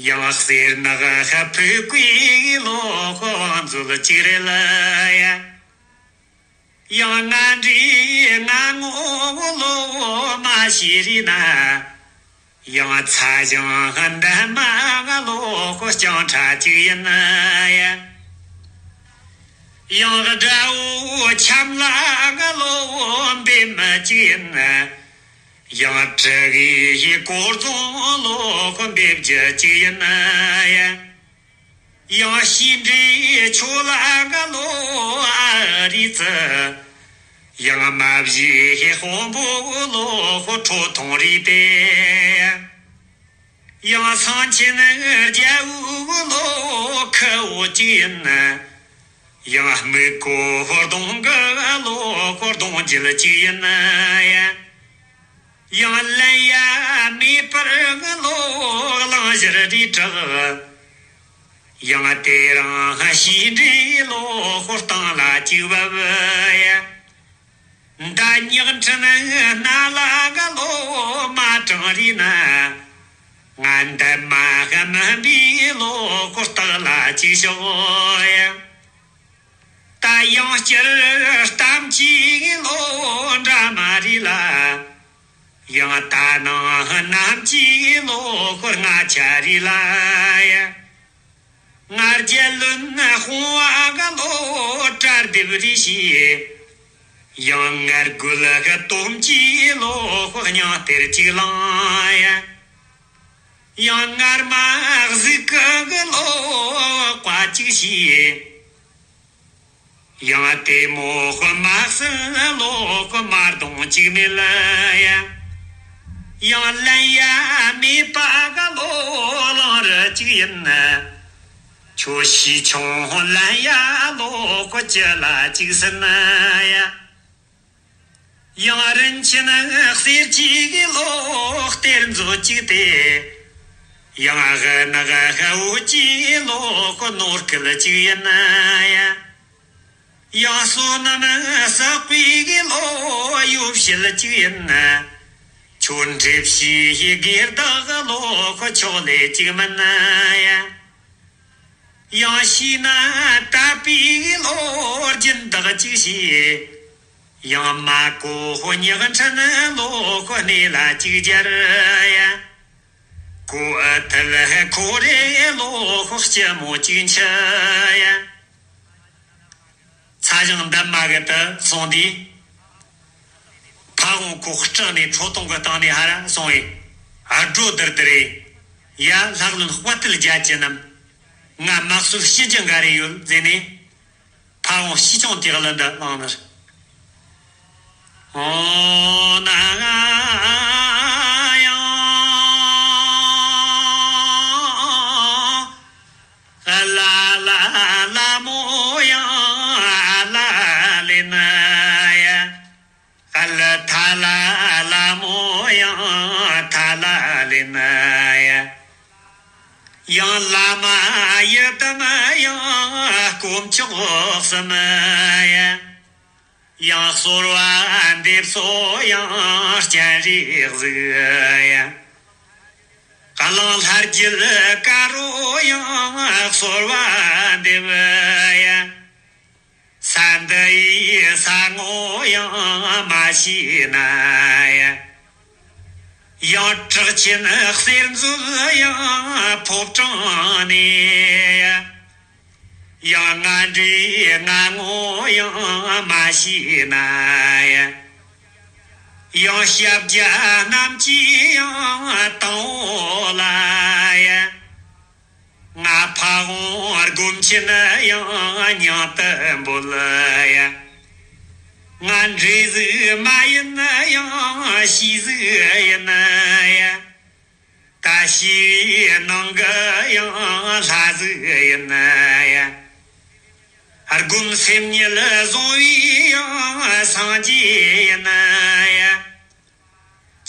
ཡང་གསེར་ནག་ཕུ་ཀུའི་ལོ་ཁོ་མཛོད་ཅིག་རེད་ལ་ཡ། ཡང་ང་འདྲའི་ང་ངོ་ལོ་མ་ཤེས་རེ་ན། ཡང་ཚ་ཞིང་འདབ་མ་ལོ་ཁོ་སྤྱང་ཁྲ་ཅིག་ཡིན་ཡ། ཡང་དགྲ་བོ་ཆམ་ལ་ལོ་འབེབས་མི་ཅིག་ཡིན། ཡང་དྲི་གི་ཡི་གོ་རྫོང་ལོ་ཁོ་འབེབས་རྒྱུ་ཅིག་ཡིན་ཡ། ཡང་ཤིང་འབྲས་ཆོ་ལ་ལོ་ཨ་རི་ཙི། ཡང་མ་བཞི་ཧེ་དཔོན་པོ་ལོ་ཁོ་ཁྲོ་ཐུང་རི་དེ། ཡང་སང་ཆེན་རྒྱལ་བོ་ལོ་ཁུ་བོ་ཅིག་ཡིན། ཡང་སྨུག་པོ་གདོང་གི་ལོ་ཁོ་གདོང་རྒྱུད་ཅིག་ཡིན་ཡ། ཡང་ལན་ཡ་མེ་སྤར་གི་ལོ་གླང་བཞུར་རི་བྲག་ཡང་དེ་རིང་ཤིང་འབྲས་ལོ་ཁོ་སྟེང་ལ་ཅིག་བབས་ཡ། མདའ་ཉག་ཕྲན་སྣ་ལ་ག་ལོ་མ་དྲང་རེ་ན། ང་འདབ་མ་ག་མིན་པའི་ལོ་ཁོ་སྟག་ལ་ཅིག་ཤོག་ཡ། ད་ཡང་བསྐྱར་གཏམ་གྱི་ལོ་འདྲ་མ་རེད་ལ། ཡང་ད་ནང་གནམ་གྱི་ལོ་ཁོ་ལྔ་ཆ་རེད་ལ་ཡ། ང་རྒྱལ་བློན་དཔུང་བ་ག་ལོ་གྲལ་ ལྡེབས་རེ་བྱས། ཡང་ངར་རྒོད་ཀྱི་དོམ་གྱི་ལོག་སྙིང་གཏེར་གཅིག་བླངས་ཡ། ཡང་ངར་མ་གཟུགས་ཀྱི་ལོག་པ་གཅིག་བྱས། ཡང་དེ་མོ་དམག་སྲིན་ལོག་དམར་གདོང་གཅིག་མེད་ཡ། ཡང་ལན་ཡ་མེད་པ་ག་ལོ་ལང་རི་གཅིག་ཡིན། ཁྱོད་ཤི་ཆུང་ལན་ཡ་ལོག་ཅི་ལ་གཅིག་ཟིན་ཡ། ཡང་རིན་ཆེན་གསེར་གྱི་ལོག་གཏེར་མཛོད་གཅིག་སྟེ། ཡང་དབུ་ནག་དབུ་གྱི་ལོག་ནོར་སྐལ་གཅིག་ཡིན་ཡ། ཡང་བསོད་ནམས་བསགས་པའི་ལོག་ཡོ་བྱད་གཅིག་ཡིན། ཁྱོད་འགྲེལ་བྱེད་དགེ་བདག་ལོག་ཕྱོགས་ལས་གཅིག་མིན་ཡ། ཡང་ཤེས་ན་དད་པའི་ལོག་སྦྱིན་བདག་གཅིག་བྱས། ཡང་མ་གོ་ཉག་ཕྲན་ལོག་གནས་ལ་གཅིག་སྦྱར་ཡ། གོ་ཨ་ཐལ་ཁོ་རེ་ལོག་ལྕི་མོ་གཅིག་འཆི་ཡ། ཚ་ཞང་འདབ་མ་གི་དུ་སོང་དུས། ཕ་བོང་ཁོ་སྐྲག་ནས་ཁྲོ་ཐུང་གི་སྟེང་ནས་ཧ་ར་སོང་བས། སྒྲོ་དིར་དིར་རེ། ཡ་ལྷག་ལུན་དཔའ་ཐུལ་རྒྱ་ཅན་ནམ། ང་དམག་སྲོལ་ཤི་རྒྱུ་འགའ་རེ་ཡོད་ཟེར་ནས། ཕ་བོང་ཤི་ཆུང་དེ་ག་ལ་འདི་བླངས་ནི། ཨོ་ན་ཡང་ཨ་ལ་ལ་ལ་མོ་ཡང་ཨ་ལ་ལེ་ན་ཡ། ཨ་ལ་ཐ་ལ་ལ་མོ་ཡང་ཐ་ལ་ལེ་ན་ཡ། ཡང་བླ་མ་ཡི་དམ་ཡང་དཀོན་མཆོག་གསུམ་ཡ། ཡང་གསོལ་བ་འདེབས་སོ་ཡང་སྤྱན་རས་གཟིགས་ཡ། གླིང་ལྷ་རྒྱལ་དཀར་པོ་ཡང་གསོལ་བ་འདེབས་ཡ། ས་འདི་ཡི་ས་ངོ་ཡང་མ་ཤེས་ན་ཡ། ཡང་གྲགས་ཆེན་གསེར་མཛོད་ཡང་ཕོ་བྲང་ནས་ཡ། ཡང་ང་འདྲའི་ང་ངོ་ཡང་མ་ཤེས་ན་ཡ། ཡང་ཞབས་རྗེས་རྣམས་ཀྱིས་ཡང་དང་པོ་ལ་ཡ། ང་ཕ་བོང་སྒོམ་ཆེན་ཡང་སྙིང་དུ་འབོད་ཡ། ང་འདྲེ་གཟིགས་མ་ཡིན་ཡང་ཤི་གཟིགས་ཡིན་ཡ། ད་ཤི་བའི་ནང་གི་ཡང་ལྷ་གཟིགས་ཡིན་ཡ། སྒོམ་སེམས་ཉིད་བཟུང་བའི་ཡང་སངས་རྒྱས་ཡིན་ཡ།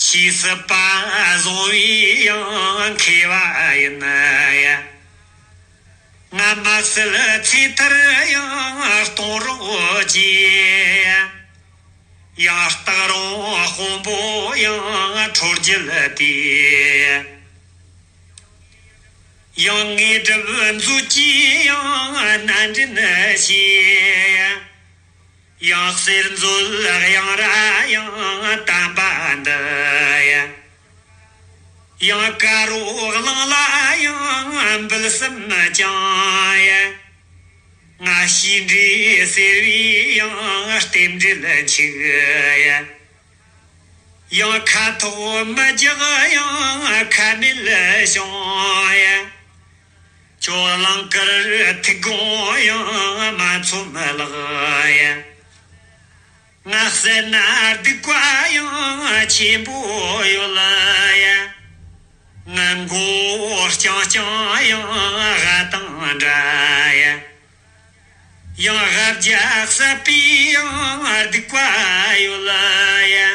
ཆོས་སྲིད་པ་བཟུང་བའི་ཡང་མཁས་པ་ཡིན་ཡ། ང་དམག་སྲོལ་ཚེ་ཐར་ཡང་གཏོང་རོགས་གྱིས། ཡང་སྟག་རོང་དཔོན་པོ་ཡང་ཁྲོ་རྒྱལ་དེ། ཡང་དངོས་གྲུབ་མཛོད་ཀྱི་ཡང་སྣ་འདྲེན་བྱས། ཡང་གསེར་མཛོད་གཡང་ར་ཡང་དམ་པ་འདི་ཡ། ཡང་དཀར་པོ་གླིང་ལ་ཡང་འབུལ་གསུམ་བཅངས་ཡ། ང་ཤི་འདྲེ་ཟེར་བའི་ཡང་རྟེན་འབྲེལ་འཆུག་ཡ། ཡང་ཁ་ཐོག་མི་རྒྱག་ཡང་ཁ་མེད་བྱུང་ཡ། ཁྱོད་གླིང་དཀར་ཐུགས་དགོངས་ཡང་མ་ཚོམ་ལགས་ཡ། ང་བསད་ན་སྡིག་པ་ཡང་ཆེན་པོ་ཡོད་ལ་ཡ། ང་མགོ་བོ་རྐྱང་རྐྱང་ཡང་ང་དང་འདྲ་ཡ། ཡང་ང་རྒྱགས་བསད་པའི་ཡང་སྡིག་པ་ཡོད་ལ་ཡ།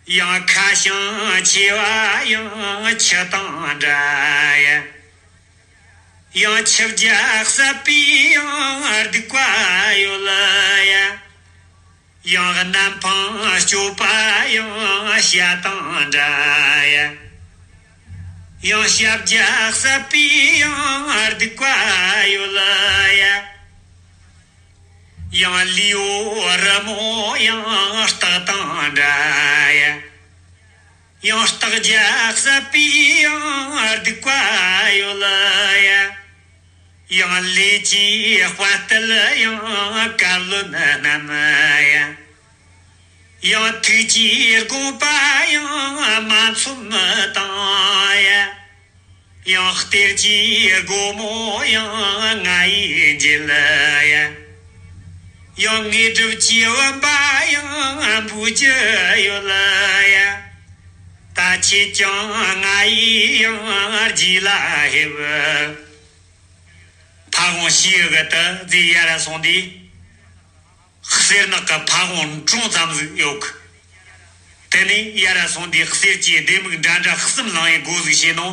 ཡང་ཁ་ཞེང་ཆེ་བ་ཡང་ཁྱི་དང་འདྲ་ཡ། ཡང་ཁྱི་རྒྱགས་བསད་པའི་ཡང་སྡིག་པ་ཡོད་ལ་ཡ། ཡང་གནམ་འཕང་གཅོད་པ་ཡང་བྱ་དང་འདྲ་ཡ། ཡང་ཞབས་རྒྱགས་བསད་པའི་ཡང་སྡིག་པ་ཡོད་ལ་ཡ། ཡང་ལུས་པོ་རི་མོ་ཡང་སྟག་དང་འདྲ་ཡ། ཡང་སྟག་རྒྱགས་བསད་པའི་ཡང་སྡིག་པ་ཡོད་ལ་ཡ། ཡང་ལས་ཀྱི་དཔལ་དལ་ཡང་བཀའ་བློན་རྣམས་ཡ། ཡང་ཐུགས་ཀྱི་དགོངས་པ་ཡང་མ་ཚོམ་དང་ཡ། ཡང་གཏེར་གྱི་སྒོ་མོ་ཡང་ང་ཡི་འབྱེད་ཡ། ཡང་དངོས་གྲུབ་ཀྱི་བུམ་པ་ཡང་འབུལ་རྒྱུ་ཡོད་ཡ། ད་ཁྱེད་ཀྱང་ང་ཡི་ཡང་རྗེས་ལ་ཕེབས། ཕ་བོང་ཞིག་གི་དུ་རྫས་ཡར་སོང་དུས། གསེར་ནག་གི་ཕ་བོང་འབྲོང་ཙམ་ཟིག་ཡོད་གི། དེ་ནས་ཡར་སོང་དུས་གསེར་གྱི་ལྡེ་མིག་འདྲ་འདྲ་གསུམ་ལངས་ཡི་སྒོ་ཟིག་ཕྱེ་ནོ།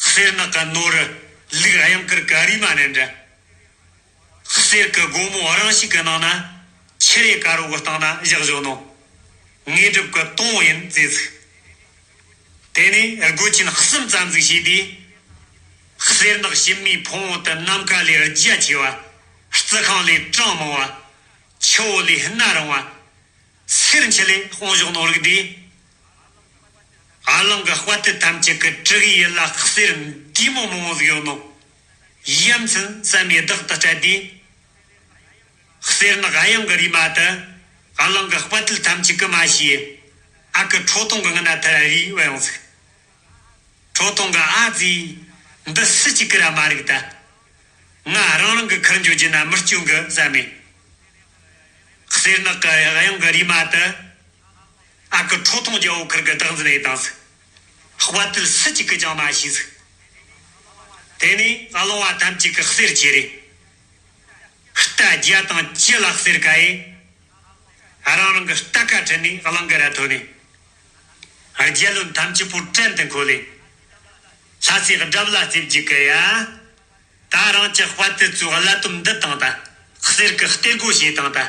གསེར་ནག་གི་ནོར་ལུག་གཡང་དཀར་གི་རིལ་མ་ནི་འདྲ། གསེར་གི་སྒོ་མོ་རང་ཞིག་གི་ནང་ན་ཆུ་རེ་དཀར་བོ་གི་སྟེང་ན་བཞག་བཞག་ནོ། དངོས་གྲུབ་ཀྱི་དོང་ཡིན་ཟེར་ཟིག། དེ་ནས་སྒོ་ཆེན་གསུམ་ཙམ་ཟིག་ཕྱེ་དུས། གསེར་ནག་ཕྱི་མའི་ཕུང་བོ་དེ་ནམ་མཁའ་ལས་རྒྱ་ཆེ་བ། རྩི་ཤིང་ལས་གྲངས་མང་བ། ཆུ་བོ་ལས་སྣ་རིང་བ། གསེར་འཁྱིལ་ལས་སྤུངས་བཞག་ནོ་རིག་དུས། ཨ་གླིང་གི་དཔའ་ཐུལ་ཐམས་ཅད་ཀྱི་དྲུ་གུའི་ཡུལ་ལ་གསེར་འདི་མོ་མང་བོ་ཟིག་ཡོད་ནོ། ཡ་མཚན་བསམ་ཡས་བདག་ཏུ་སྤྲད་དུས། གསེར་ནག་གཡང་གི་རིལ་མ་དེ་ཨ་གླིང་གི་དཔའ་ཐུལ་ཐམས་ཅད་ཀྱིས་མ་ཤེས། ཨ་ཁུ་ཁྲོ་ཐུང་གི་སྔུན་ན་ཐར་རེ་བ་ཡོང་ཟིག། ཁྲོ་ཐུང་གིས་ཨ་ཙི། འདི་སུ་གཅིག་གིས་ར་མ་རིག་ད། ང་རང་རང་གི་ཁུར་འཇོག་རྒྱུ་ན་མི་སྐྱོན་གི་བསམ་མེ། གསེར་ནག་གི་གཡང་གི་རིལ་མ་དེ། ཨ་ཁུ་ཁྲོ་ཐུང་རྒྱལ་བོ་ཁུར་གི་བདག་འཛིན་ཡེ་བཏང་ཟིག། དཔའ་ཐུལ་སུ་གཅིག་གིས་ཀྱང་མ་ཤེས་ཟིག། དེ་ནས་ཨ་ལོང་བ་ཐམས་ཅད་ཀྱིས་གསེར་ཁྱེར་རེ། རྟ་བརྒྱ་དང་བཅུ་ལ་གསེར་ཁ་ཡེ། རང་རང་གི་རྟ་ཁ་ཁྲིད་ནས་གླིང་གི་ར་ཐོན་ནས། རྒྱལ་བློན་ཐམས་ཅད་པོ་བྲན་དུ་འཁོལ་ལེ། ལྷ་སའི་དགྲ་བླ་རྩེ་གཅིག་གི་ཡ། ད་རང་གི་དཔའ་ཐུལ་ཚོས་བླ་དོམ་འདི་བཏང་ད། གསེར་གི་གཏེར་སྒོ་ཕྱེ་བཏང་ད།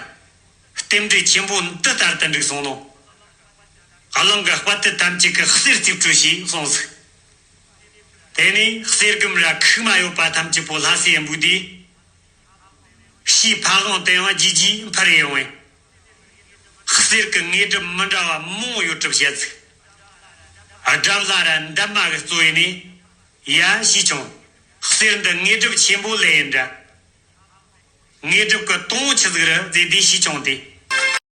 རྟེན་འབྲེལ་ཆེན་པོ་འདི་ལྟར་དུ་འགྲིག་སོང་ནོ། གླིང་གི་དཔའ་ཐུལ་ཐམས་ཅད་ཀྱིས་གསེར་རྩིས་སྤྲོད་བྱས་སོང་ཟིག། དེ་ནས་གསེར་སྒམ་ར་ཁུག་མ་ཡོད་པ་ཐམས་ཅད་པོ་ལྷ་སའི་འབུལ་དུས། ཕྱིའི་ཕ་བོང་དེ་ཡང་རྗེས་རྗེས་འཕུར་ཡོང་བས། གསེར་གྱི་དངོས་གྲུབ་མི་འདྲ་བ་མང་ཡོད་གྲུབ་བཤད་ཟིག། དགྲ་བླ་ར་འདབ་མ་གིས་གཙོ་ཡིན་ནས། ཡ་ཞིག་ཆུང་། གསེར་འདི་དངོས་གྲུབ་ཆེན་པོ་ལས་ཡིན་འདྲ། དངོས་གྲུབ་ཀྱི་དོང་ཆི་ཟིག་རེད་ཟེར་དུས་ཞིག་ཆུང་དེ།